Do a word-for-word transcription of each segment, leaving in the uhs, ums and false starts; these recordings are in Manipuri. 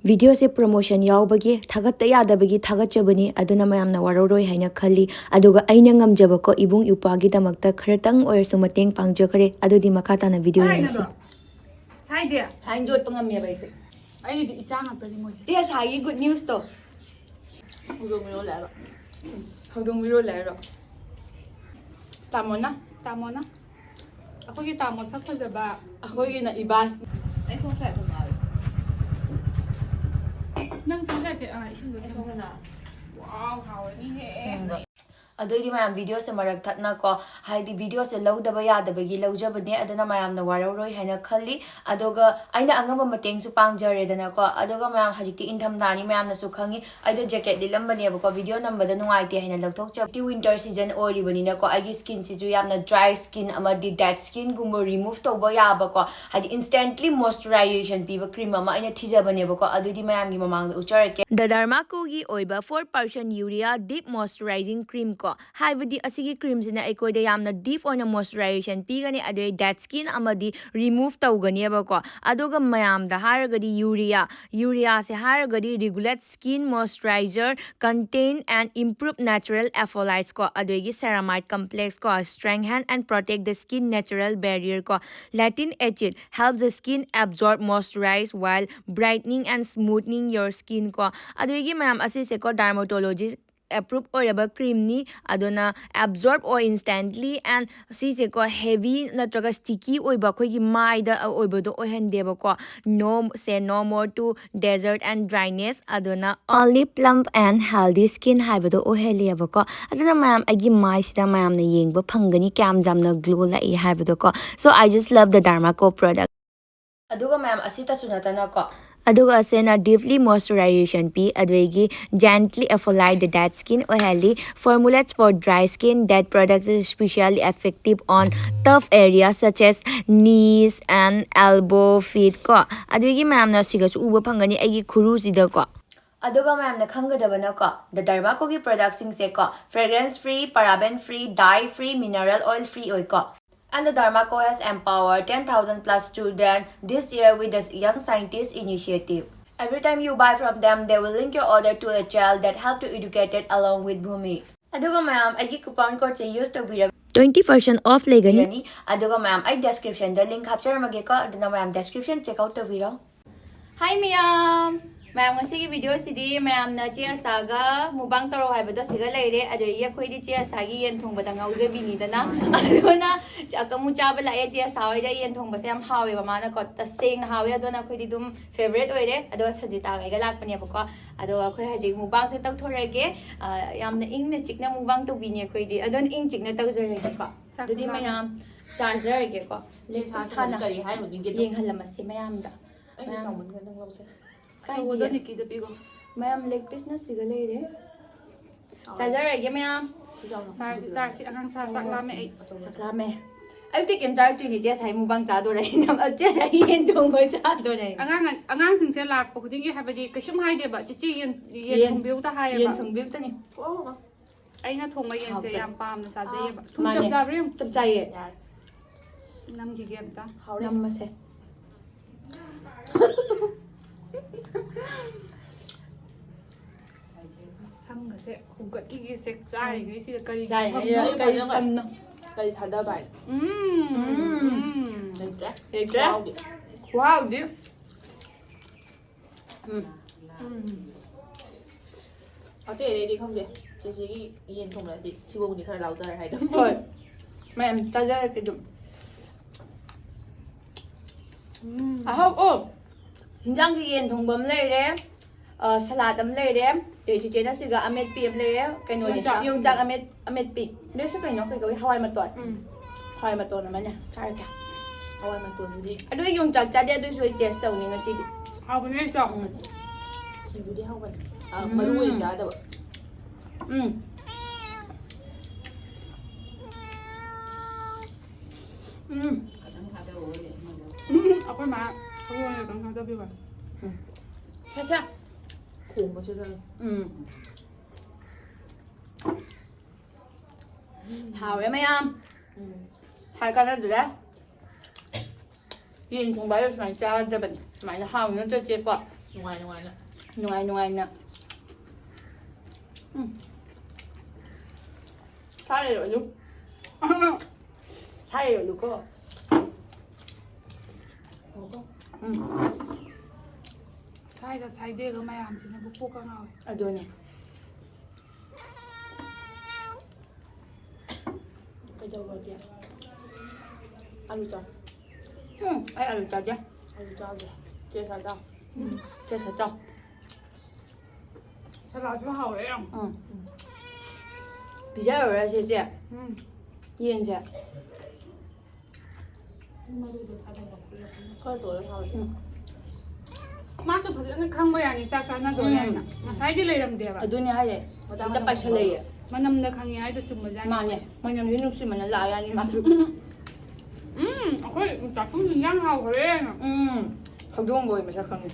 ꯚꯤꯗꯤꯑꯣꯁꯦ ꯄ꯭ꯔꯣꯃꯣꯁꯟ ꯌꯥꯎꯕꯒꯤ ꯊꯥꯒꯠꯇ ꯌꯥꯗꯕꯒꯤ ꯊꯥꯒꯠꯆꯕꯅꯤ, ꯑꯗꯨꯅ ꯃꯌꯥꯝꯅ ꯋꯥꯔꯧꯔꯣꯏ ꯍꯥꯏꯅ ꯈꯜꯂꯤ꯫ ꯑꯗꯨꯒ ꯑꯩꯅ ꯉꯝꯖꯕꯀꯣ ꯏꯕꯨꯡ ꯏꯄ꯭ꯋꯥꯒꯤꯗꯃꯛꯇ ꯈꯔꯇꯪ ꯑꯣꯏꯔꯁꯨ ꯃꯇꯦꯡ ꯄꯥꯡꯖꯈ꯭ꯔꯦ꯫ ꯑꯗꯨꯗꯤ ꯃꯈꯥ ꯇꯥꯅ ꯚꯤꯗꯤꯑꯣ ꯌꯦꯡꯁꯤ꯫ ꯁꯥꯏꯗꯦ꯫ ꯍꯥꯏꯅ ꯌꯣꯠꯄ ꯉꯝꯃꯦꯕ ꯑꯩꯁꯦ꯫ ꯑꯩꯒꯤꯗꯤ ꯏꯆꯥ ꯉꯥꯛꯇꯅꯤ ꯃꯣꯏꯁꯦ꯫ ꯆꯦ ꯁꯥꯏꯒꯤ ꯒꯨꯗ ꯅ꯭ꯌꯨꯁꯇꯣ꯫ ꯍꯧꯗꯣꯡ ꯃꯤꯔꯣꯜꯂꯦ ꯍꯥꯏꯕ꯫ ꯍꯧꯗꯣꯡ ꯃꯤꯔꯣꯜꯂꯦ ꯍꯥꯏꯔꯣ? ꯇꯥꯃꯣꯅ꯫ ꯇꯥꯃꯣꯅ꯫ ꯑꯩꯈꯣꯏꯒꯤ ꯇꯥꯃꯣ ꯁꯛ ꯐꯖꯕ꯫ ꯑꯩꯈꯣꯏꯒꯤꯅ ꯏꯕꯥꯏ꯫ ꯑꯩ ꯊꯣꯡ ꯁꯥꯏ ꯊꯣꯡ ꯉꯥꯜꯂꯦ꯫ ꯅꯪ ꯊꯣꯡ ꯁꯥꯏꯁꯦ, ꯑꯥ, ꯏꯁꯤꯡꯗꯣ ꯑꯩ ꯊꯣꯡ ꯁꯥꯏ꯫ ꯋꯥꯎ, ꯍꯥꯎꯔꯅꯤꯍꯦ꯫ ꯑꯗꯨꯑꯣꯏꯗꯤ ꯃꯌꯥꯝ ꯚꯤꯗꯤꯑꯣꯁꯦ ꯃꯔꯛ ꯊꯠꯅꯀꯣ, ꯍꯥꯏꯗꯤ ꯚꯤꯗꯤꯑꯣꯁꯦ ꯂꯧꯗꯕ ꯌꯥꯗꯕꯒꯤ ꯂꯧꯖꯕꯅꯦ, ꯑꯗꯨꯅ ꯃꯌꯥꯝꯅ ꯋꯥꯔꯧꯔꯣꯏ ꯍꯥꯏꯅ ꯈꯜꯂꯤ꯫ ꯑꯗꯨꯒ ꯑꯩꯅ ꯑꯉꯝꯕ ꯃꯇꯦꯡꯁꯨ ꯄꯥꯡꯖꯔꯦꯗꯅꯀꯣ꯫ ꯑꯗꯨꯒ ꯃꯌꯥꯝ ꯍꯧꯖꯤꯛꯇꯤ ꯏꯪꯊꯝꯊꯥꯅꯤ, ꯃꯌꯥꯝꯅꯁꯨ ꯈꯪꯉꯤ꯫ ꯑꯩꯗꯣ ꯖꯦꯀꯦꯠ ꯂꯤꯠꯂꯝꯕꯅꯦꯕꯀꯣ, ꯚꯤꯗꯤꯑꯣ ꯅꯝꯕꯗ ꯅꯨꯡꯉꯥꯏꯇꯦ ꯍꯥꯏꯅ ꯂꯧꯊꯣꯛꯆꯕ꯫ ꯍꯧꯖꯤꯛꯇꯤ ꯋꯤꯟꯇꯔ ꯁꯤꯖꯟ ꯑꯣꯏꯔꯤꯕꯅꯤꯅꯀꯣ, ꯑꯩꯒꯤ ꯁ꯭ꯀꯤꯟꯁꯤꯁꯨ ꯌꯥꯝꯅ ꯗ꯭ꯔꯥꯏ ꯁ꯭ꯀꯤꯟ ꯑꯃꯗꯤ ꯗꯦꯠ ꯁ꯭ꯀꯤꯟꯒꯨꯝꯕ ꯔꯤꯃꯨꯚ ꯇꯧꯕ ꯌꯥꯕꯀꯣ, ꯍꯥꯏꯗꯤ ꯏꯟꯁꯇꯦꯟꯠꯂꯤ ꯃꯣꯏꯁꯆꯔꯥꯏꯖꯦꯁꯟ ꯄꯤꯕ ꯀ꯭ꯔꯤꯝ ꯑꯃ ꯑꯩꯅ ꯊꯤꯖꯕꯅꯦꯕꯀꯣ, ꯑꯗꯨꯗꯤ ꯃꯌꯥꯝꯒꯤ ꯃꯃꯥꯡꯗ ꯎꯠꯆꯔꯛꯀꯦ꯫ ꯗ ꯗꯔꯃꯥꯀꯣꯒꯤ ꯑꯣꯏꯕ four percent urea deep moisturising cream ꯀꯣ꯫ ꯍꯥꯏꯕꯗꯤ ꯑꯁꯤꯒꯤ ꯀ꯭ꯔꯤꯝꯁꯤꯅ ꯑꯩꯈꯣꯏꯗ ꯌꯥꯝꯅ ꯗꯤꯞ ꯑꯣꯏꯅ ꯃꯣꯏꯁꯆꯔꯥꯏꯖꯦꯁꯟ ꯄꯤꯒꯅꯤ, ꯑꯗꯩ ꯗꯦꯠ ꯁ꯭ꯀꯤꯟ ꯑꯃꯗꯤ ꯔꯤꯃꯨꯚ ꯇꯧꯒꯅꯦꯕꯀꯣ꯫ ꯑꯗꯨꯒ ꯃꯌꯥꯝꯗ ꯍꯥꯏꯔꯒꯗꯤ ꯌꯨꯔꯤꯌꯥ, ꯌꯨꯔꯤꯌꯥꯁꯦ ꯍꯥꯏꯔꯒꯗꯤ regulate skin moisturizer, contain and improve natural ephthalates ꯀꯣ, ꯑꯗꯒꯤ ceramide complex ꯀꯣ, strengthen and protect the skin natural barrier ꯀꯣ, latin acid help the skin absorb moisturize while brightening and smoothening your skin ꯀꯣ꯫ ꯑꯗꯨꯒꯤ ꯃꯌꯥꯝ ꯑꯁꯤꯁꯦꯀꯣ ꯗꯔꯃꯥꯇꯣꯂꯣꯖꯤꯁ ꯑꯦꯄ꯭ꯔꯨꯞ ꯑꯣꯏꯔꯕ ꯀ꯭ꯔꯤꯝꯅꯤ, ꯑꯗꯨꯅ ꯑꯦꯕꯖꯣꯔꯕ ꯑꯣꯏ ꯏꯟꯁꯇꯦꯟꯠꯂꯤ꯫ ꯑꯦꯟ ꯁꯤꯁꯦꯀꯣ ꯍꯦꯚꯤ ꯅꯠꯇ꯭ꯔꯒ ꯁ꯭ꯇꯤꯀꯤ ꯑꯣꯏꯕ ꯑꯩꯈꯣꯏꯒꯤ ꯃꯥꯏꯗ ꯑꯣꯏꯕꯗꯣ ꯑꯣꯏꯍꯟꯗꯦꯕꯀꯣ꯫ No say no more to desert and dryness, ꯑꯗꯨꯅ only plump and healthy skin ꯍꯥꯏꯕꯗꯣ ꯑꯣꯏꯍꯜꯂꯦꯕꯀꯣ꯫ ꯑꯗꯨꯅ ꯃꯌꯥꯝ ꯑꯩꯒꯤ ꯃꯥꯏꯁꯤꯗ ꯃꯌꯥꯝꯅ ꯌꯦꯡꯕ ꯐꯪꯒꯅꯤ ꯀꯌꯥꯝ ꯌꯥꯝꯅ ꯒ꯭ꯂꯣ ꯂꯥꯛꯏ ꯍꯥꯏꯕꯗꯣꯀꯣ꯫ So I just love the Dermaco product. ꯑꯗꯨꯒ ꯃꯌꯥꯝ ꯑꯁꯤꯇꯁꯨ ꯅꯠꯇꯅꯀꯣ, ꯑꯗꯨꯒ ꯑꯁꯤꯅ ꯗꯤꯞꯂꯤ ꯃꯣꯏꯁꯆꯔꯥꯏꯖꯦꯁꯟ ꯄꯤ, ꯑꯗꯨꯗꯒꯤ gently exfoliate the dead skin ꯑꯣꯏꯍꯜꯂꯤ꯫ Formulates for dry skin, that product is especially effective on tough areas such as knees and elbow, feet ꯀꯣ꯫ ꯑꯗꯨꯒꯤ ꯃꯌꯥꯝꯅ ꯁꯤꯒꯁꯨ ꯎꯕ ꯐꯪꯒꯅꯤ ꯑꯩꯒꯤ ꯈꯨꯔꯨꯁꯤꯗꯀꯣ꯫ ꯑꯗꯨꯒ ꯃꯌꯥꯝꯅ ꯈꯪꯒꯗꯕꯅꯀꯣ, ꯗ ꯗꯔꯃꯥꯀꯣꯒꯤ ꯄ꯭ꯔꯗꯛꯁꯤꯡꯁꯦꯀꯣ fragrance free, paraben free, dye free, mineral oil free ꯑꯣꯏꯀꯣ꯫ And the Dermaco has empowered ten thousand plus students this year with the Young Scientist Initiative. Every time you buy from them, they will link your order to a child that have to educated along with Bhumi. ꯑꯗꯨꯒ ꯃꯌꯥꯝ, ꯑꯩꯒꯤ coupon code ꯁꯦ use ꯇꯧꯕꯤꯔꯒ twenty percent off ꯂꯩꯒꯅꯤ꯫ ꯂꯩꯒꯅꯤ꯫ ꯑꯗꯨꯒ ꯃꯌꯥꯝ, ꯑꯩ description ꯗ link ꯍꯥꯞꯆꯔꯝꯃꯒꯦꯀꯣ, ꯑꯗꯨꯅ ꯃꯌꯥꯝ description check out ꯇꯧꯕꯤꯔꯣ꯫ Hi ꯃꯌꯥꯝ! ꯃꯌꯥꯝ, ꯉꯁꯤꯒꯤ video ꯁꯤꯗꯤ ꯃꯌꯥꯝꯅ ꯆꯦ ꯑꯁꯥꯒ mukbang ꯇꯧꯔꯣ ꯍꯥꯏꯕꯗꯣ ꯁꯤꯒ ꯂꯩꯔꯦ꯫ ꯑꯗꯒꯤ ꯑꯩꯈꯣꯏꯗꯤ ꯆꯦ ꯑꯁꯥꯒꯤ ꯌꯦꯟ ꯊꯣꯡꯕꯗ ꯉꯥꯎꯖꯕꯤꯅꯤꯗꯅ꯫ ꯑꯗꯨꯅ ꯆ-, ꯑꯃꯨꯛ ꯆꯥꯕ ꯂꯥꯛꯑꯦ꯫ ꯆꯦ ꯑꯁꯥ ꯍꯣꯏꯗ ꯌꯦꯟ ꯊꯣꯡꯕꯁꯦ ꯌꯥꯝ ꯍꯥꯎꯋꯦꯕ ꯃꯥꯅꯀꯣ꯫ ꯇꯁꯦꯡꯅ ꯍꯥꯎꯋꯦ꯫ ꯑꯗꯨꯅ ꯑꯩꯈꯣꯏꯗꯤ ꯑꯗꯨꯝ favourite ꯑꯣꯏꯔꯦ꯫ ꯑꯗꯣ ꯁꯟꯖꯤꯇꯥꯒ ꯑꯩꯒ ꯂꯥꯛꯄꯅꯦꯕꯀꯣ꯫ ꯑꯗꯣ ꯑꯩꯈꯣꯏ ꯍꯧꯖꯤꯛ mukbang ꯁꯦ ꯇꯧꯊꯣꯔꯛꯑꯒꯦ꯫ ꯑ, ꯌꯥꯝꯅ ꯏꯪꯅ ꯆꯤꯛꯅ mukbang ꯇꯧꯕꯤꯅꯤ ꯑꯩꯈꯣꯏꯗꯤ꯫ ꯑꯗꯨꯅ ꯏꯪ ꯆꯤꯛꯅ ꯇꯧꯖꯔꯒꯦꯀꯣ꯫ ꯆꯥꯛꯁꯨ ꯑꯗꯨꯗꯤ ꯂꯥꯝꯃꯦ꯫ ꯃꯌꯥꯝ ꯆꯥꯖꯔꯒꯦꯀꯣ꯫ ꯆꯦ ꯂꯦꯛ ꯁꯥꯁꯤꯅ ꯍꯥꯟꯅ ꯀꯔꯤ ꯍꯥꯏꯔꯨꯅꯤꯒꯦ ꯑꯗꯣ? ꯌꯦꯡꯍꯜꯂꯝꯃꯁꯦ ꯃꯌꯥꯝꯗ꯫ ꯑꯩ ꯃꯌꯥꯝ ꯆꯥꯎꯃꯟꯈ꯭ꯔꯦ ꯅꯪ ꯂꯧꯁꯦ꯫ ꯀꯥꯏꯗꯤꯌꯦ꯫ ꯑꯆꯧꯕꯗꯣ ꯅꯤꯛꯀꯤꯗ ꯄꯤꯈꯣ꯫ ꯃꯌꯥꯝ, leg piece ꯅ ꯁꯤꯒ ꯂꯩꯔꯦ꯫ ꯍꯥꯎꯔꯦ꯫ ꯆꯥꯖꯔꯒꯦ ꯃꯌꯥꯝ꯫ ꯁꯤ ꯆꯥꯎꯅ꯫ ꯆꯥꯔꯁꯤ, ꯆꯥꯔꯁꯤ꯫ ꯑꯉꯥꯡ ꯁꯥ ꯆꯥꯛ ꯂꯥꯝꯃꯦ ꯑꯩ꯫ ꯑꯆꯧꯕ꯫ ꯆꯥꯛ ꯂꯥꯝꯃꯦ꯫ ꯑꯌꯨꯛꯇꯤ ꯀꯩꯝ ꯆꯥꯔꯛꯇ꯭ꯔꯤꯅꯦ ꯆꯦ ꯁꯥꯏ mukbang ꯆꯥꯗꯣꯔꯦ꯫ ꯆꯦ ꯁꯥꯏ ꯌꯦꯟ ꯊꯣꯡꯕ ꯆꯥꯗꯣꯔꯦ꯫ ꯑꯉꯥꯡ, ꯑꯉꯥꯡꯁꯤꯡꯁꯦ ꯂꯥꯛꯄ ꯈꯨꯗꯤꯡꯒꯤ ꯍꯥꯏꯕꯗꯤ ꯀꯩꯁꯨꯝ ꯍꯥꯏꯗꯦꯕ꯫ ꯆꯦꯆꯦ ꯌꯦꯟ, ꯌꯦꯟ ꯌꯦꯟ, ꯊꯣꯡꯕꯤꯌꯨꯗ ꯍꯥꯏꯌꯦꯕ꯫ ꯌꯦꯟ ꯊꯣꯡꯕꯤꯌꯨꯗꯅꯤ꯫ ꯑꯣ꯫ ꯑꯩꯅ ꯊꯣꯡꯕ ꯌꯦꯟꯁꯦ ꯍꯥꯎꯇꯦ꯫ ꯌꯥꯝ ꯄꯥꯝꯅ ꯆꯥꯖꯩꯌꯦꯕ꯫ ꯊꯨꯝ ꯃꯥꯅꯦ꯫ ꯆꯞ ꯆꯥꯕ꯭ꯔꯥ ꯌꯦꯡꯉꯨ꯫ ꯆꯞ ꯆꯥꯏꯌꯦ꯫ ꯌꯥꯔꯦ꯫ ꯅꯝꯈꯤꯒꯦ ꯑꯝꯇ꯫ ꯍꯥꯎꯔꯦ꯫ ꯅꯝꯃꯁꯦ꯫ ꯁꯝꯒꯁꯦ ꯍꯨꯒꯠꯈꯤꯒꯦꯁꯦ ꯆꯥꯔꯤꯉꯩꯁꯤꯗ ꯀꯔꯤꯒꯤ ꯆꯥꯔꯤꯉꯩ ꯁꯝꯅꯣ? ꯀꯔꯤ ꯁꯝꯅꯣ? ꯀꯔꯤ ꯊꯥꯗꯕ ꯍꯥꯏ? ꯎꯝ꯫ ꯎꯝ꯫ ꯂꯩꯇ꯭ꯔꯦ? ꯂꯩꯇ꯭ꯔꯦ? ꯈꯨꯍꯥꯎꯗꯤ꯫ ꯈꯨꯍꯥꯎꯗꯤ꯫ ꯎꯝ꯫ ꯎꯝ꯫ ꯑꯇꯩ ꯑꯇꯩꯗꯤ ꯈꯪꯗꯦ꯫ ꯆꯦꯆꯦꯒꯤ ꯌꯦꯟ ꯊꯣꯡꯕꯗꯤ ꯊꯤꯕꯣꯡꯗꯤ ꯈꯔ ꯂꯥꯎꯖꯔꯦ ꯍꯥꯏꯗꯣ꯫ ꯍꯣꯏ꯫ ꯃꯌꯥꯝ ꯆꯥꯖꯔꯛꯀꯦ ꯑꯗꯨꯝ꯫ ꯎꯝ꯫ ꯑꯍꯥꯎ-, ꯑꯣ! ꯍꯤꯟꯖꯥꯡꯒꯤ ꯌꯦꯟ ꯊꯣꯡꯕ ꯑꯃ ꯂꯩꯔꯦ, ꯑ, salad ꯑꯃ ꯂꯩꯔꯦ, ꯑꯗꯩ ꯆꯤꯆꯦꯅ ꯁꯤꯒ ꯑꯃꯦꯠꯄꯤ ꯑꯃ ꯂꯩꯔꯦ, ꯀꯩꯅꯣꯅꯦ, ꯌꯣꯡꯆꯥꯛ꯫ ꯌꯣꯡꯆꯥꯛ ꯑꯃꯦꯠ-, ꯑꯃꯦꯠꯄꯤ꯫ ꯑꯗꯨꯁꯨ ꯀꯩꯅꯣ, ꯀꯩ ꯀꯧꯏ? ꯍꯋꯥꯏ ꯃꯇꯣꯟ꯫ ꯎꯝ꯫ ꯍꯋꯥꯏ ꯃꯇꯣꯟ ꯑꯃꯅꯦ ꯆꯥꯔꯒꯦ꯫ ꯍꯋꯥꯏ ꯃꯇꯣꯟꯗꯨꯗꯤ ꯑꯗꯨ ꯑꯩ ꯌꯣꯡꯆꯥꯛ ꯆꯥꯗꯦ, ꯑꯗꯨꯏꯁꯨ ꯑꯩ taste ꯇꯧꯅꯤ ꯉꯁꯤꯗꯤ꯫ ꯍꯥꯎꯕꯅꯦ ꯑꯩꯁꯨ꯫ ꯎꯝ꯫ ꯁꯤꯡꯖꯨꯗꯤ ꯍꯥꯎꯕꯅꯦ꯫ ꯑ, ꯎꯝ꯫ ꯃꯔꯨ ꯑꯣꯏꯅ ꯆꯥꯗꯕ꯫ ꯎꯝ꯫ ꯎꯝ꯫ ꯎꯝ, ꯑꯩꯈꯣꯏ ꯃꯥ ꯊꯕꯛ ꯑꯣꯏꯅ ꯑꯗꯨꯝ ꯊꯥꯗꯕꯤꯕ꯫ ꯎꯝ꯫ ꯁꯦ, ꯁꯦ꯫ ꯈꯣꯡꯕꯁꯤꯗ꯫ ꯎꯝ꯫ ꯍꯥꯎꯔꯦ ꯃꯌꯥꯝ꯫ ꯎꯝ꯫ ꯍꯥꯏ ꯀꯥꯟꯅꯗ꯭ꯔꯦ꯫ ꯌꯦꯟ ꯊꯣꯡꯕ ꯍꯥꯏꯔ ꯁꯨꯃꯥꯏꯅ ꯆꯥꯒꯗꯕꯅꯤ꯫ ꯁꯨꯃꯥꯏꯅ ꯍꯥꯎꯅ ꯆꯠꯀꯦꯀꯣ꯫ ꯅꯨꯡꯉꯥꯏ ꯅꯨꯡꯉꯥꯏꯅ꯫ ꯅꯨꯡꯉꯥꯏ ꯅꯨꯡꯉꯥꯏꯅ꯫ ꯎꯝ꯫ ꯁꯥꯏꯔꯣ ꯑꯗꯨꯝ꯫ ꯁꯥꯏꯔꯣꯅꯨꯀꯣ꯫ ꯎꯝ꯫ ꯁꯥꯏꯒ ꯁꯥꯏꯗꯦꯒ ꯃꯌꯥꯝꯁꯤꯅꯕꯨ ꯀꯣꯛꯀ ꯉꯥꯎꯋꯦ꯫ ꯑꯗꯨꯅꯦ꯫ ꯀꯩꯗꯧꯔꯒꯦ? ꯑꯂꯨ ꯆꯥꯎ꯫ ꯎꯝ, ꯑꯩ ꯑꯂꯨ ꯆꯥꯗꯦ꯫ ꯑꯂꯨ ꯆꯥꯗꯦ꯫ ꯆꯦ ꯆꯥ ꯆꯥꯎ꯫ ꯎꯝ꯫ ꯆꯦ ꯆꯥ ꯆꯥꯎ꯫ ꯁꯂꯥꯗꯁꯨ ꯍꯥꯎꯋꯦ ꯌꯥꯝ꯫ ꯎꯝ꯫ ꯄꯤꯖꯔꯨꯔꯁꯦ, ꯆꯦ꯫ ꯎꯝ꯫ ꯌꯦꯟꯁꯦ꯫ ꯈꯔ ꯇꯣꯠꯂ ꯆꯥꯕꯗꯤ꯫ ꯎꯝ꯫ ꯃꯥꯁꯨ ꯐꯖꯅ ꯈꯪꯕ ꯌꯥꯅꯤ, ꯆꯥꯛ ꯆꯥꯅꯗꯣꯔꯦ ꯎꯝ꯫ ꯍꯥꯏꯅ꯫ ꯉꯁꯥꯏꯗꯤ ꯂꯩꯔꯝꯗꯦꯕ꯫ ꯑꯗꯨꯅꯦ ꯍꯥꯏꯁꯦ꯫ ꯃꯇꯥꯡ ꯍꯦꯛꯇ ꯃꯇꯝ ꯄꯥꯏꯁꯜꯂꯛꯑꯦ꯫ ꯃꯅꯝꯗ ꯈꯪꯉꯦ ꯍꯥꯏꯗꯣ ꯆꯨꯝꯕꯖꯥꯠꯅꯤ꯫ ꯃꯥꯅꯦ꯫ ꯃꯅꯝꯁꯦ ꯅꯨꯡꯁꯤꯃꯟꯅ ꯂꯥꯛꯑ ꯌꯥꯅꯤ ꯃꯥꯁꯨ꯫ ꯎꯝ, ꯑꯩꯈꯣꯏ ꯆꯥꯛꯈꯨꯝꯁꯨ ꯏꯟꯖꯥꯡ ꯍꯥꯎꯈ꯭ꯔꯦꯅ꯫ ꯎꯝ꯫ ꯍꯧꯗꯣꯡꯕ ꯑꯣꯏ ꯃꯁꯛ ꯈꯪꯉꯤ꯫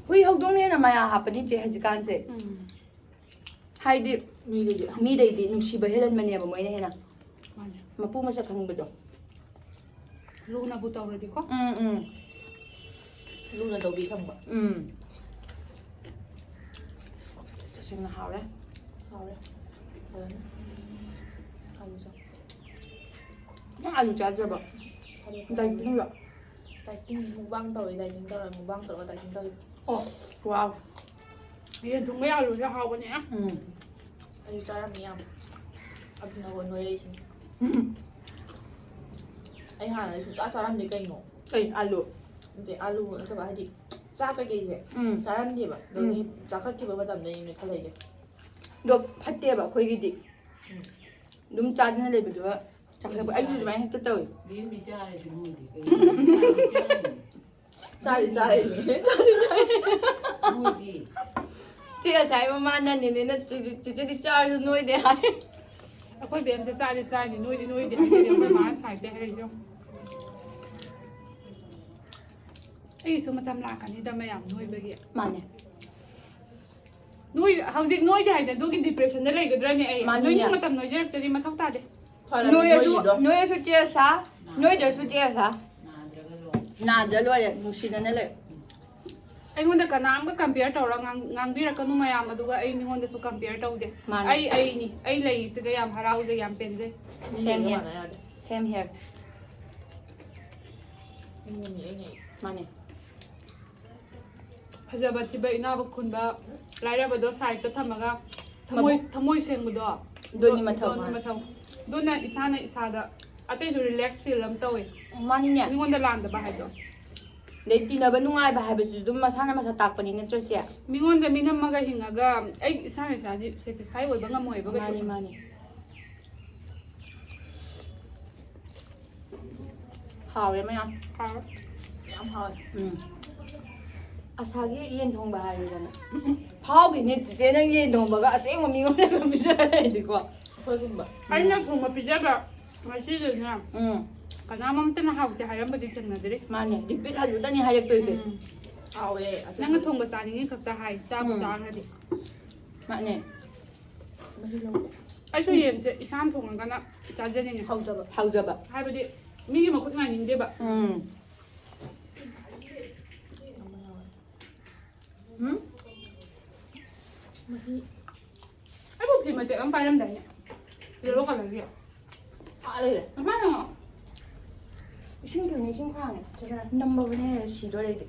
ꯍꯨꯏ ꯍꯧꯗꯣꯡꯅ ꯍꯦꯟꯅ ꯃꯌꯥ ꯍꯥꯞꯄꯅꯤ ꯆꯦ ꯍꯧꯖꯤꯛꯀꯥꯟꯁꯦ꯫ ꯎꯝ꯫ ꯍꯥꯏꯗꯤ ꯃꯤꯗꯩꯗꯤ꯫ ꯃꯤꯗꯩꯗꯤ ꯅꯨꯡꯁꯤꯕ ꯍꯦꯜꯍꯟꯕꯅꯦꯕ ꯃꯣꯏꯅ ꯍꯦꯟꯅ꯫ ꯃꯥꯅꯦ꯫ ꯃꯄꯨ ꯃꯁꯛ ꯈꯪꯕꯗꯣ꯫ ꯂꯨꯅꯕꯨ ꯇꯧꯔꯗꯤꯀꯣ꯫ ꯎꯝ, ꯎꯝ꯫ ꯂꯨꯅ ꯇꯧꯕꯤ ꯈꯪꯕ꯫ ꯎꯝ꯫ ꯇꯁꯦꯡꯅ ꯍꯥꯎꯔꯦ꯫ ꯍꯥꯎꯔꯦ꯫ ꯐꯖꯅ꯫ ꯑꯂꯨ ꯆꯥꯎ꯫ ꯅꯪ ꯑꯂꯨ ꯆꯥꯗ꯭ꯔꯕꯣ? ꯆꯥꯗꯦ꯫ Dieting ꯂꯣ? Dieting ꯃꯨꯛꯕꯥꯡ ꯇꯧꯔꯤ, dieting ꯇꯧꯔ, ꯃꯨꯛꯕꯥꯡ ꯇꯧꯔꯒ dieting ꯇꯧꯔꯤ꯫ ꯑꯣ, wow꯫ ꯌꯦꯟ ꯊꯣꯡꯕ ꯌꯥꯎꯔꯨꯁꯦ ꯍꯥꯎꯕꯅꯦ꯫ ꯎꯝ꯫ ꯑꯩꯁꯨ ꯆꯥꯔꯝꯃꯤ ꯌꯥꯝ꯫ ꯑꯗꯨꯅ ꯍꯣꯏ ꯅꯣꯏꯔꯛꯏꯁꯤꯅꯤ꯫ ꯎꯝ꯫ ꯑꯩ ꯍꯥꯟꯅꯗꯤ ꯁꯨꯡꯆꯥ ꯆꯥꯔꯝꯗꯦ ꯀꯩꯅꯣ꯫ ꯀꯩ? ꯑꯂꯨ? ꯅꯠꯇꯦ, ꯑꯂꯨ ꯅꯠꯇꯕ, ꯍꯥꯏꯗꯤ ꯆꯥꯛ ꯀꯩꯀꯩꯁꯦ ꯎꯝ꯫ ꯆꯥꯔꯝꯗꯦꯕ꯫ ꯑꯗꯒꯤ ꯎꯝ꯫ ꯆꯥꯈꯠꯈꯤꯕ ꯃꯇꯝꯗꯒꯤ ꯅꯣꯏꯈꯠꯂꯛꯏꯁꯦ꯫ ꯑꯗꯣ ꯐꯠꯇꯦꯕ ꯑꯩꯈꯣꯏꯒꯤꯗꯤ꯫ ꯎꯝ꯫ ꯑꯗꯨꯝ ꯆꯥꯗꯅ ꯂꯩꯕꯗꯨꯒ ꯆꯥꯈꯠꯂꯛꯄ꯫ ꯑꯩꯁꯨ ꯑꯗꯨꯃꯥꯏꯅ ꯍꯦꯛꯇ ꯇꯧꯏ꯫ ꯕꯦꯝꯃꯤ ꯆꯥꯔꯗꯤ ꯃꯣꯏꯗꯤ ꯀꯩꯅꯣ ꯆꯥꯔꯤ ꯆꯥꯔꯤ꯫ ꯆꯥꯔꯤ ꯆꯥꯔꯤꯅꯦ꯫ ꯆꯥꯔꯤ ꯆꯥꯔꯤ꯫ ꯅꯣꯏꯗꯤ꯫ ꯆꯦ ꯉꯁꯥꯏ ꯃꯃꯥꯅꯅꯦꯅꯦ, ꯅ ꯆꯦ-, ꯆꯦ-, ꯆꯦꯆꯦꯗꯤ ꯆꯥꯔꯁꯨ ꯅꯣꯏꯗꯦ ꯍꯥꯏ꯫ ꯑꯩꯈꯣꯏ ꯕꯦꯝꯁꯦ ꯆꯥꯔꯤ ꯆꯥꯔꯤꯅꯤ, ꯅꯣꯏꯗꯤ ꯅꯣꯏꯗꯦ ꯍꯥꯏꯗꯨꯗꯤ ꯑꯩꯈꯣꯏ ꯃꯥꯅ ꯁꯥꯏꯗꯦ ꯍꯥꯏꯔꯛꯏꯁꯦ ꯌꯦꯡꯉꯨ꯫ ꯑꯩꯒꯤꯁꯨ ꯃꯇꯝ ꯂꯥꯛꯀꯅꯤꯗ ꯃꯌꯥꯝ ꯅꯣꯏꯕꯒꯤ꯫ ꯃꯥꯅꯦ꯫ ꯅꯣꯏ-, ꯍꯧꯖꯤꯛ ꯅꯣꯏꯗꯦ ꯍꯥꯏꯗꯤ ꯑꯗꯨꯒꯤ depressionꯗ ꯂꯩꯒꯗ꯭ꯔꯅꯦ ꯑꯩ? ꯃꯥꯅꯤꯅꯦ꯫ ꯅꯣꯏꯅꯤꯡ ꯃꯇꯝ ꯅꯣꯏꯖꯔꯛꯇ꯭ꯔꯗꯤ ꯃꯊꯧ ꯇꯥꯗꯦ꯫ ꯐꯔꯕꯅꯦ ꯅꯣꯏꯔꯁꯨ, ꯅꯣꯏꯔꯤꯗꯣ꯫ ꯅꯣꯏꯔꯁꯨ ꯆꯦ ꯁꯥ, ꯅꯣꯏꯗ꯭ꯔꯁꯨ ꯆꯦ ꯁꯥ꯫ ꯅꯥꯗ꯭ꯔꯒ ꯂꯣꯏꯔꯦ꯫ ꯅꯥꯗ꯭ꯔ ꯂꯣꯏꯔꯦ, ꯅꯨꯡꯁꯤꯅꯅ ꯂꯩ꯫ ꯑꯩꯉꯣꯟꯗ ꯀꯅꯥꯝꯒ compare ꯇꯧꯔ ꯉꯥꯡ- ꯉꯥꯡꯕꯤꯔꯛꯀꯅꯨ ꯃꯌꯥꯝ, ꯑꯗꯨꯒ ꯑꯩ ꯃꯤꯉꯣꯟꯗꯁꯨ compare ꯇꯧꯗꯦ꯫ ꯃꯥꯅꯦ꯫ ꯑꯩ ꯑꯩꯅꯤ, ꯑꯩ ꯂꯩꯔꯤꯁꯤꯒ ꯌꯥꯝ ꯍꯔꯥꯎꯖꯩ, ꯌꯥꯝ ꯄꯦꯟꯖꯩ꯫ Same here. Same here. ꯃꯥꯅꯦ꯫ ꯐꯖꯕ ꯊꯤꯕ, ꯏꯅꯥꯕ ꯈꯨꯟꯕ, ꯂꯥꯏꯔꯕꯗꯣ sideꯇ ꯊꯝꯃꯒ ꯊꯃꯣꯏ ꯃꯕꯨꯛ- ꯊꯃꯣꯏ ꯁꯦꯡꯕꯗꯣ ꯑꯗꯨꯅꯤ ꯃꯊꯧ꯫ ꯑꯗꯨꯅꯤ ꯃꯊꯧ꯫ ꯑꯗꯨꯅ ꯏꯁꯥꯅ ꯏꯁꯥꯗ ꯑꯇꯩꯁꯨ relax feel ꯑꯃ ꯇꯧꯋꯦ꯫ ꯃꯥꯅꯤꯅꯦ꯫ ꯃꯤꯉꯣꯟꯗ ꯂꯥꯟꯗꯕ ꯍꯥꯏꯗꯣ꯫ ꯑꯗꯩ ꯇꯤꯟꯅꯕ ꯅꯨꯡꯉꯥꯏꯕ ꯍꯥꯏꯕꯁꯤꯁꯨ ꯑꯗꯨꯝ ꯃꯁꯥꯅ ꯃꯁꯥ ꯇꯥꯛꯄꯅꯤ, ꯅꯠꯇ꯭ꯔꯣ ꯆꯦ? ꯃꯤꯉꯣꯟꯗ ꯃꯤꯅꯝꯃꯒ ꯍꯤꯡꯉꯒ ꯑꯩ ꯏꯁꯥꯅ ꯏꯁꯥꯗꯤ satisfy ꯑꯣꯏꯕ ꯉꯝꯃꯣꯏꯕ ꯀꯩꯁꯨ꯫ ꯃꯥꯅꯤ, ꯃꯥꯅꯤ꯫ ꯍꯥꯎꯋꯦ ꯃꯌꯥꯝ꯫ ꯍꯥꯎꯋꯦ꯫ ꯌꯥꯝ ꯍꯥꯎꯋꯦ꯫ ꯎꯝ꯫ ꯑꯁꯥꯒꯤ ꯌꯦꯟ ꯊꯣꯡꯕ ꯍꯥꯏꯔꯦꯗꯅ꯫ ꯐꯥꯎꯈꯤꯅꯦ ꯆꯤꯆꯦ, ꯅꯪ ꯌꯦꯟ ꯊꯣꯡꯕꯒ ꯑꯁꯦꯡꯕ ꯃꯤꯉꯣꯟꯗ ꯄꯤꯖꯔꯗꯤꯀꯣ꯫ ꯑꯩꯈꯣꯏꯒꯨꯝꯕ꯫ ꯑꯩꯅ ꯊꯣꯡꯕ ꯄꯤꯖꯕ ꯉꯁꯤꯗꯅꯦ꯫ ꯎꯝ꯫ ꯀꯅꯥꯝ ꯑꯝꯇꯅ ꯍꯥꯎꯇꯦ ꯍꯥꯏꯔꯝꯕꯗꯤ ꯊꯦꯡꯅꯗ꯭ꯔꯤ꯫ ꯃꯥꯅꯦ, repeat ꯍꯜꯂꯨꯗꯅꯤ ꯍꯥꯏꯔꯛꯇꯣꯏꯁꯦ꯫ ꯎꯝ꯫ ꯍꯥꯎꯋꯦ꯫ ꯅꯪꯅ ꯊꯣꯡꯕ ꯆꯥꯅꯤꯡꯉꯤ ꯈꯛꯇ ꯍꯥꯏ, ꯆꯥꯕꯨ ꯎꯝ꯫ ꯆꯥꯈ꯭ꯔꯗꯤ꯫ ꯃꯥꯅꯦ꯫ ꯃꯍꯤ ꯂꯧ꯫ ꯑꯩꯁꯨ ꯌꯦꯟꯁꯦ ꯏꯁꯥꯅ ꯊꯣꯡꯉꯒꯅ ꯆꯥꯖꯅꯤꯡꯉꯦ꯫ ꯍꯥꯎꯖꯕ꯫ ꯍꯥꯎꯖꯕ꯫ ꯍꯥꯏꯕꯗꯤ ꯃꯤꯒꯤ ꯃꯈꯨꯠ ꯉꯥꯏꯅꯤꯡꯗꯦꯕ꯫ ꯎꯝ꯫ ꯎꯝ? ꯃꯍꯤ꯫ ꯑꯩꯕꯨ ꯐꯤ ꯃꯇꯦꯛ ꯑꯃ ꯄꯥꯏꯔꯝꯗꯥꯏꯅꯦ? Yellow colourꯒꯤ꯫ ꯑꯥ, ꯂꯩꯔꯦ꯫ ꯃꯃꯥꯅ ꯏꯁꯤꯡ ꯊꯛꯅꯤ, ꯏꯁꯤꯡ ꯈꯥꯡꯉꯦ꯫ ꯅꯝꯕꯕꯨꯅꯦ ꯁꯤꯗꯣꯔꯦ ꯑꯩꯗꯤ꯫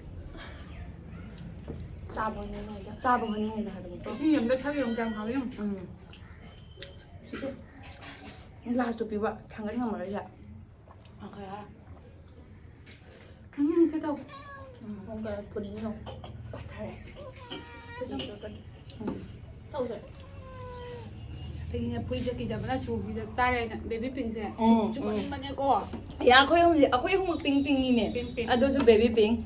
ꯆꯥꯕ ꯍꯣꯠꯅꯔꯤꯉꯩꯗ꯫ ꯆꯥꯕ ꯍꯣꯠꯅꯔꯤꯉꯩꯗ ꯍꯥꯏꯕꯅꯤꯀꯣ꯫ ꯏꯁꯤꯡ ꯑꯝꯇ ꯊꯛꯈꯤꯕ ꯀꯌꯥꯝ ꯍꯥꯎꯋꯤ ꯌꯦꯡꯉꯨ꯫ ꯎꯝ꯫ ꯏꯆꯦ, glassꯇꯨ ꯄꯤꯕ ꯊꯥꯡꯒꯠ ꯉꯝꯃꯔꯣꯏꯁꯦ꯫ ꯎꯝ, ꯁꯤ ꯇꯧ꯫ ꯎꯝ, ꯄꯨꯡ ꯀꯌꯥ ꯐꯨꯟꯅꯤꯅꯣ? ꯄꯠꯊꯔꯦ꯫ ꯁꯤ ꯇꯧ꯫ ꯎꯝ꯫ ꯇꯧꯁꯦ꯫ ꯑꯩꯗꯤꯅꯦ ꯐꯨꯔꯤꯠꯁꯦ ꯀꯤꯖꯕꯅ ꯆꯨꯕꯤꯗ ꯇꯥꯔꯦ ꯑꯩꯅ, baby pinkꯁꯦ꯫ ꯎꯝ, ꯆꯨꯒꯟꯕꯅꯦꯀꯣ꯫ ꯎꯝ꯫ ꯌꯥ, ꯑꯩꯈꯣꯏ ꯑꯍꯨꯝꯁꯦ, ꯑꯩꯈꯣꯏ ꯑꯍꯨꯝꯃꯛ pink pinkꯅꯤꯅꯦ꯫ Pink pink꯫ ꯑꯗꯨꯁꯨ baby pink꯫